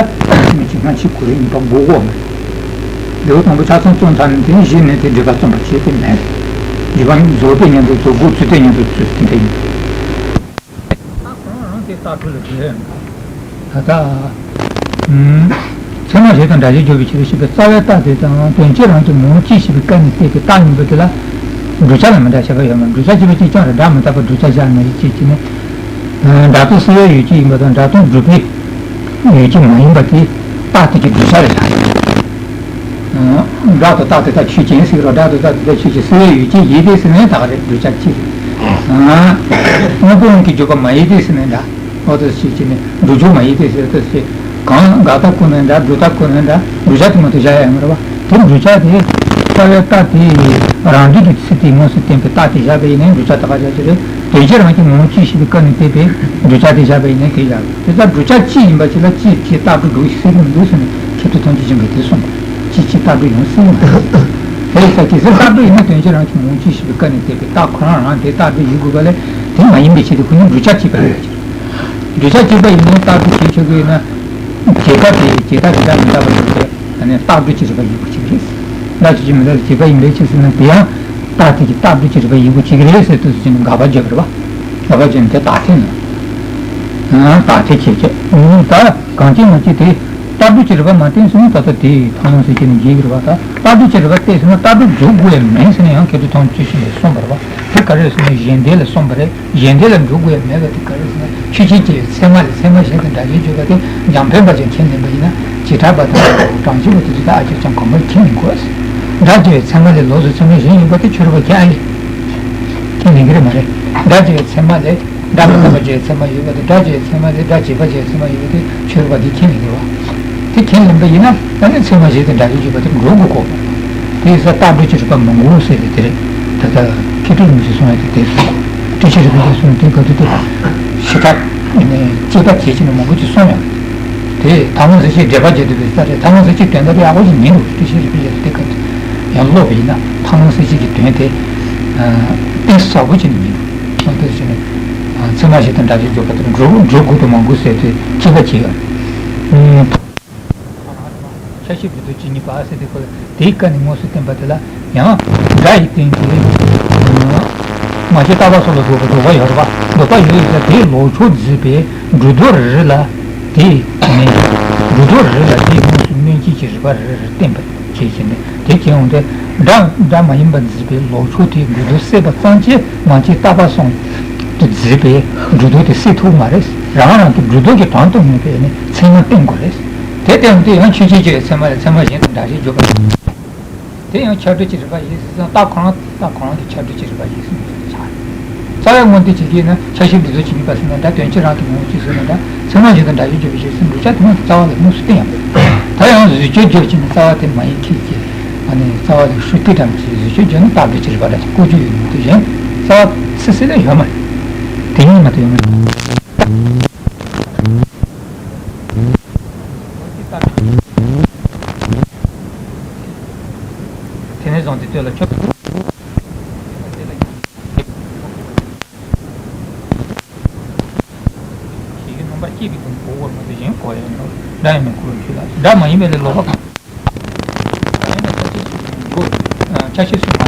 མི་གཅིག་སྔ་ཕྱི་གོ་རིམ་གཉིས་པ་དགོས་གོ་མེད། ལེའུ་དང་པོ་ཆ་ཚང་རྩོམ་ཚར་ནས་དེ་ནས་གཞི་ནས་དེ་འགྲེལ་པ་རྩོམ་པ་བྱེད་དེ་མེད། རྒྱུད་པ་རྫོགས་པའི་སྙན་ཐོ་རྫོགས་དགོས་ཚུལ་དེ་སྙན་ཐོ་ཚུལ་དེ་འདྲ་ཡིན། རྟགས་གང་རང་དེ་རྟགས་སྒྲུབ་ལ་འགྲོ་ཡ་མེད། ད་ལྟ། ཚད་མ་གཞན་དང་འདྲ་བཞིན་བརྗོད་པའི་ཕྱིར་ཞེས་པའི་རྩ་བའི་རྟགས་དེ་དང་དོན་སྤྱི་རང་བྱུང་ངོ་བོ་སྤྱི་ཞེས་པའི་སྐབས་ནས་བསྟན་པའི་རྟགས་གཉིས་པོ་དེ་ལ། བསྒྲུབ་བྱ་ལ་མི་འདྲ་བྱེད་པ་ཡོད་མ་རེད། བསྒྲུབ་བྱ་ཅེས་པ་གཅིག་རྐྱང་རེད། སྒྲ་མི་རྟག་པར་བསྒྲུབ་བྱ་བཞག་ན་ཡིད་ཆེས་བྱས་ནས། སྒྲ་རྟོག་སེལ་བའི་ཡུལ་ཅན་ཡིན་པ་དང་སྒྲ་རྟོག་སྒྲུབ་པའི་ཡུལ་ཅན་མ་ཡིན་པ་དེ་རྟགས་དེ་གི་བསྒྲུབ་བྱ་རེད་ལ། སྒྲ་དང་རྟགས་དེ་དག་ཆོས་ཅན་ཟེར་གི་རེད། སྒྲ་དང་རྟགས་དེ་དག་ཆོས་ཅན། སེལ་བའི་ཡུལ་ཅན་ཡིན་ཏེ་ཟེར་ན་ད་ག་རེད། བསྒྲུབ་བྱ་གཅིག་རེད། དངོས་པོ་དབང་གིས་བརྗོད་པ་མ་ཡིན་ཏེ་ཟེར་ན་འདྲ། འོ་དེ་ཞིག་བྱས་ནས་སྒྲུབ་བྱ་མ་ཡིན་ཏེ་ཟེར་དེ་ཞིག་གང་འགལ་རྟགས་བཀོད་ན་འདྲ། སྒྲུབ་རྟགས་བཀོད་ན་འདྲ། བསྒྲུབ་བྱ་དེ་མ་གཏོགས་བཞག་ཡ་མ་རེད་བ། དེ་བསྒྲུབ་བྱ་དེ་རྩ་བའི་རྟགས་དེ་རང་འགྲེལ་གྱི་ཚིག་དེ་དངོས་སུ་བསྟན་པའི་རྟགས་དེ་བཞག་པ་ཡིན་ན་བསྒྲུབ་བྱ་ད་ག་བཞག་རྒྱུ་རེད། དོན་སྤྱི་རང་བྱུང་ངོ་བོ་སྤྱི་ཞེས་པའི་སྐབས་ནས་བསྟན་པའི་བསྒྲུབ་བྱ་དེ་བཞག་པ་ཡིན་ན་དེ་བཞག་རེད། དེ་ལྟར་བསྒྲུབ་བྱ་གཅིག་ཡིན་པ་ཞིག་ལ་གཅིག་ཅེས་རྟགས་སྒྲུབ་འདུག་ཟེར་གྱི་མི་འདུག་ཟེར་ནས་མཁས་གྲུབ་ཐམས་ཅད་མཁྱེན་པས་དེ་གསུངས་པ། གཅིག་ཅེས་རྟགས་སྒྲུབ་ཡང་སྲིད་མ་རེད། དེ་ཡིན་ཙང་གལ་སྲིད་རྟགས་སྒྲུབ་ཡིན་ན་དོན་སྤྱི་རང་བྱུང་ངོ་བོ་སྤྱི་ཞེས་པའི་སྐབས་ནས་བསྟན་པའི་རྟགས་ཁོ་རང་རང་དེ་རྟགས་སྒྲུབ་ཡིན་དགོས་པ་ལས། དེ་མ་ཡིན་པའི་ཆེད་དུ་ཁོ་ནི་བསྒྲུབ་བྱ་གཅིག་པ་རེད། བསྒྲུབ་བྱ་གཅིག་པ་ཡིན་ན་རྟགས་སྒྲུབ་བྱེད་ཆོག་གི་ཡོད་ན། བྱེད་པ་དེ་བྱེད་པ་རིགས་པ་མི་འདྲ་བ་ཡོད་པས་ཨ་ནི་རྟགས་སྒྲུབ་ཀྱི་རིགས་པ་ཡོད་པ་གཅིག་རེད། རྟགས་སྒྲུབ་ཀྱི་མི་འདྲ་བའི་བྱེད་པ་ཡིན་པའི་ཕྱིར་ཟེར་ན་དེ་ཡང་རྟགས་དེ་གི་རྟགས་སྒྲུབ་ཀྱི་རིགས་པ་ཡོད་པ་གཅིག་རེད་ཟེར་དུས་སུ་ཕྱིན་ན་དགག་པ་བརྗོད་པ་རེད་བ། དགག་པ་བརྗོད་ན་དེ་རྟགས་འཐེན་ནོ། རྟགས་འཐེན་བྱེད་ཀྱི། ད་གང་ཅི་མ་ཅི་དེ་རྟགས་སྒྲུབ་ཀྱི་རིགས་པ་མ་བསྟན་ཟེར་ན་ད་ལྟ་དེ་ཐོག་མ་ཟེར་གྱི་ནི་འགལ་གྱི་རེད་བ། ད་རྟགས་སྒྲུབ་ཀྱི་རིགས་པ་བསྟན་ཟེར་ན་རྟགས་སྒྲུབ་འཇུག་དགོས་ཡ་མེད་ཟེར་ན་ཡང་མཁས་གྲུབ་ཐམས་ཅད་མཁྱེན་པས་གསུངས་པ་རེད་བ། དེ་ག་རེ་ཟེར་ན་གཞན་དོན་ལ་གསུངས་པ་རེད། གཞན་དོན་ལ་འགྲོ་དགོས་ཡ་མེད་པ་དེ་ག་རེ་ཟེར་ན་ཆོས་ཅན་སྐྱེ་བོའི་ཚད་མ་ལས་ཚད་མ་གཞན་དང་འདྲ་བཞིན་བརྗོད་པ་དེ་འཇམ་དཔལ་དཔའ་ཅན་མཁྱེན་ལེན་པ་ཡིན་ན་བྱེ་བྲག་པ་དང་གྲངས་ཅན་པ་དེ་ཚོ་ད་ཨ་ཅག་ཅང་གོམས་པར་མཁྱེན་མི་དགོས། སྒྲ་སྐྱེ་བོའི་ཚད་མ་ལས་ལོགས་སུ་ཚད་མ་གཞན་ཡིན་པ་དེ་ཆོས་རིག་པ་མཁྱེན་ཨ་ལས་མཁྱེན་ལེན་གྱི་རེད་མ་རེད། སྒྲ་སྐྱེ་བོའི་ཚད་མ་ལས་སྒྲ་མི་རྟག་པ་སྐྱེ་བོའི་ཚད་མ་ཡོད་པ་དེ་སྒྲ་སྐྱེ་བོའི་ཚད་མ་ལས་སྒྲ་བྱས་པ་སྐྱེ་བོའི་ཚད་མ་ཡོད་པ་དེ་ཆོས་རིག་པ་དེ་མཁྱེན་ལེན་གྱི་རེད་བ། དེ་མཁྱེན་ལེན་པ་ཡིན་ན་ཨ་ནི་ཚད་མ་གཞན་དང་འདྲ་བཞིན་བརྗོད་པ་དེ་འགྲོ་དགོས་གོ། དེ་ཡིན་ཙང་རྟགས་སྒྲུབ་ཀྱི་རིགས་པ་མི་དགོས་ཟེར་ཏེ་དེ་རེད། ད་ལྟ་མཁས་གྲུབ་རིན་པོ་ཆེས་གསུངས་ཡ་དེ་དེ་སོང་། སྤྲོས་བཅས་རིགས་པ་དེ་གསུངས་དེ་ག་དུས་དེ་ཞེ་དྲག་ དཔྱད་པ་བྱེད་ཀྱི་ནི་མང་པོ་ཅིག་གསུངས་ཡོད། དེ་ཐལ་མོ་སེར་བྱེས་འགྲེལ་པ་བརྒྱབ་དུས་པའི་ས་རེད། ཐལ་མོ་སེར་བྱེས་དོན་དག་ཡག་པོ་ཞིག་ཉན་འདུག་བཀྲ་ཤིས་རིག་པའི་གཞུང་དེ་ག་ཡང་ཀློག་པ་ཡིན་ན་ཐལ་མོ་སེར་བྱེས་ཀྱི་དོན་དེ་གཏིང་ཟབ་པོ་ཅིག་ཉན་འདུག་ཁོང་དེ་བཞིན་ཚད་མ་གཞི་དང་འདྲ་བཞིན་འཇོག་པ་དང་འགྲོ་འགྲོ་དགོས་དུ་མང་པོ་ཟེར་དུས་དཔྱད་པ་བྱེད་ཡོད། ཆ་ཤས་འབྲུ་དོན་ཇི་སྙེད་པ་ཟེར་དུས་སྐོར་ལ་དེའི་སྐབས་ནས་དངོས་སུ་བསྟན་པ་དེ་ལ་ཡང་སྒྲ་ཡི་སྟེང་གི་མ་སྐྱེས་རྟག་པ་སོགས་ལ་འཇོག་པ་འཇོག་པ་ཡོད་རེད་པ། འཇོག་པ་ཡོད་ཟེར་དེའི་ལོག་ཕྱོགས་འཛིན་པའི་འབྲུ་དོན་རེ་རེ་ལ་དེའི་ནས་འབྲུ་དོན་རེ་རེ་ལ་དེའི་དངོས་སུ་གནོད་བྱེད་ཀྱི་རིགས་པ་རེ་རེ་བསྟན་པ་བྱེད་ཀྱི་ནས་དེ་བྱས་འོང་དུས་སྒྲ་སྒྲ་མ་ཡིན་པ་འཛིན་པའི་ལོག་ཕྱོགས་དེའི་འབྲུ་དོན་སད་པ་ཙམ་གྱིས་མ་སྐྱེས་རྟག་པ་གསུམ་དུ་འཛིན་པའི་འབྲུ་དོན་དེ་སད་ཐུབ་མ་རེད། རང་རང་གི་འབྲུ་དོན་གྱི་དོན་དུ་ངེས་པའི་ནི་ཚད་མ་བསྟན་དགོས་རེད། དེ་ལྟ་བུ་དེ་ཡང་ཆོས་ཅན་གྱི་ཚད་མ་ལས་ཚད་མ་གཞན་དང་འདྲ་ཞིང་འཇོག་པ་དེ་ཡང་ཁྱབ་འབྲེལ་གྱི་རིགས་པ་ཡིན་ཟེར་ཙང་རྟགས་ཁོ་རང་རྟགས་ཁོ་རང་གི་ཁྱབ་འབྲེལ་གྱི་རིགས་པ་ཡིན་ཟེར་ནས་ཆགས། རྩ་བའི་དངོས་འདུས་ཀྱི་ཡིན་ན་ཆ་ཤས་འདི་ཚོ་ཇི་སྙེད་པ་ཟེར་ན་འདྲ་དོན་སྤྱི་རང་གི་ངོ་བོ་གཅིག་ཟེར་ན་འདྲ་ཚད་མ་གཞན་དང་འདྲ་ཞིང་འཇོག་པའི་ཕྱིར་ཟེར་འདུག་ཅག་དེ་མ་རྩ་བ་ལ་དངོས་སུ་བསྟན་ཡང་ད་ཡང་བཟོད་གཅོད་བརྗོད་ཀྱི་ནི་རྩ་བ་དེ་མ་ཡིན་ཁྱེད་ཀྱིས་ཨ་ནི་རྩ་བ་ལ་ཧྲུལ་ཏི་འགྲམ་གྱི་བཟོད་གཅོད་བརྗོད་ན་རྟགས་འདོད་ཀྱི་རིགས་པ་འདྲ་ཞིག་བཀོད་རྒྱུ་ཡོད་མི་འདུག་གཞན་རྩ་བ་སི་སི་ལ་ཡོད་མ་རེད། དེ་ཉིད་མ་གཏོགས་ཡོད་མ་རེད། དེ་ནས་བཟུང་སྟེ་སྟོད་ལ་ཆོས། ཞེས་རྣམ་པར་དཔྱད་པའི་སྒོ་ནས་གོ་བར་མ་ཟད་གཞན་གོ་ཡང་ནོར་སྒྲ་ཡང་མིན་ཁུ་རུ་འཁྱུད་ལ་སྒྲ་མ་ཡིན་པ་ལས་ལོག་པ་གང་། ཡང་ན་ཆ་ཤས་སུ་འགྱུར། ཆ་ཤས་སུ་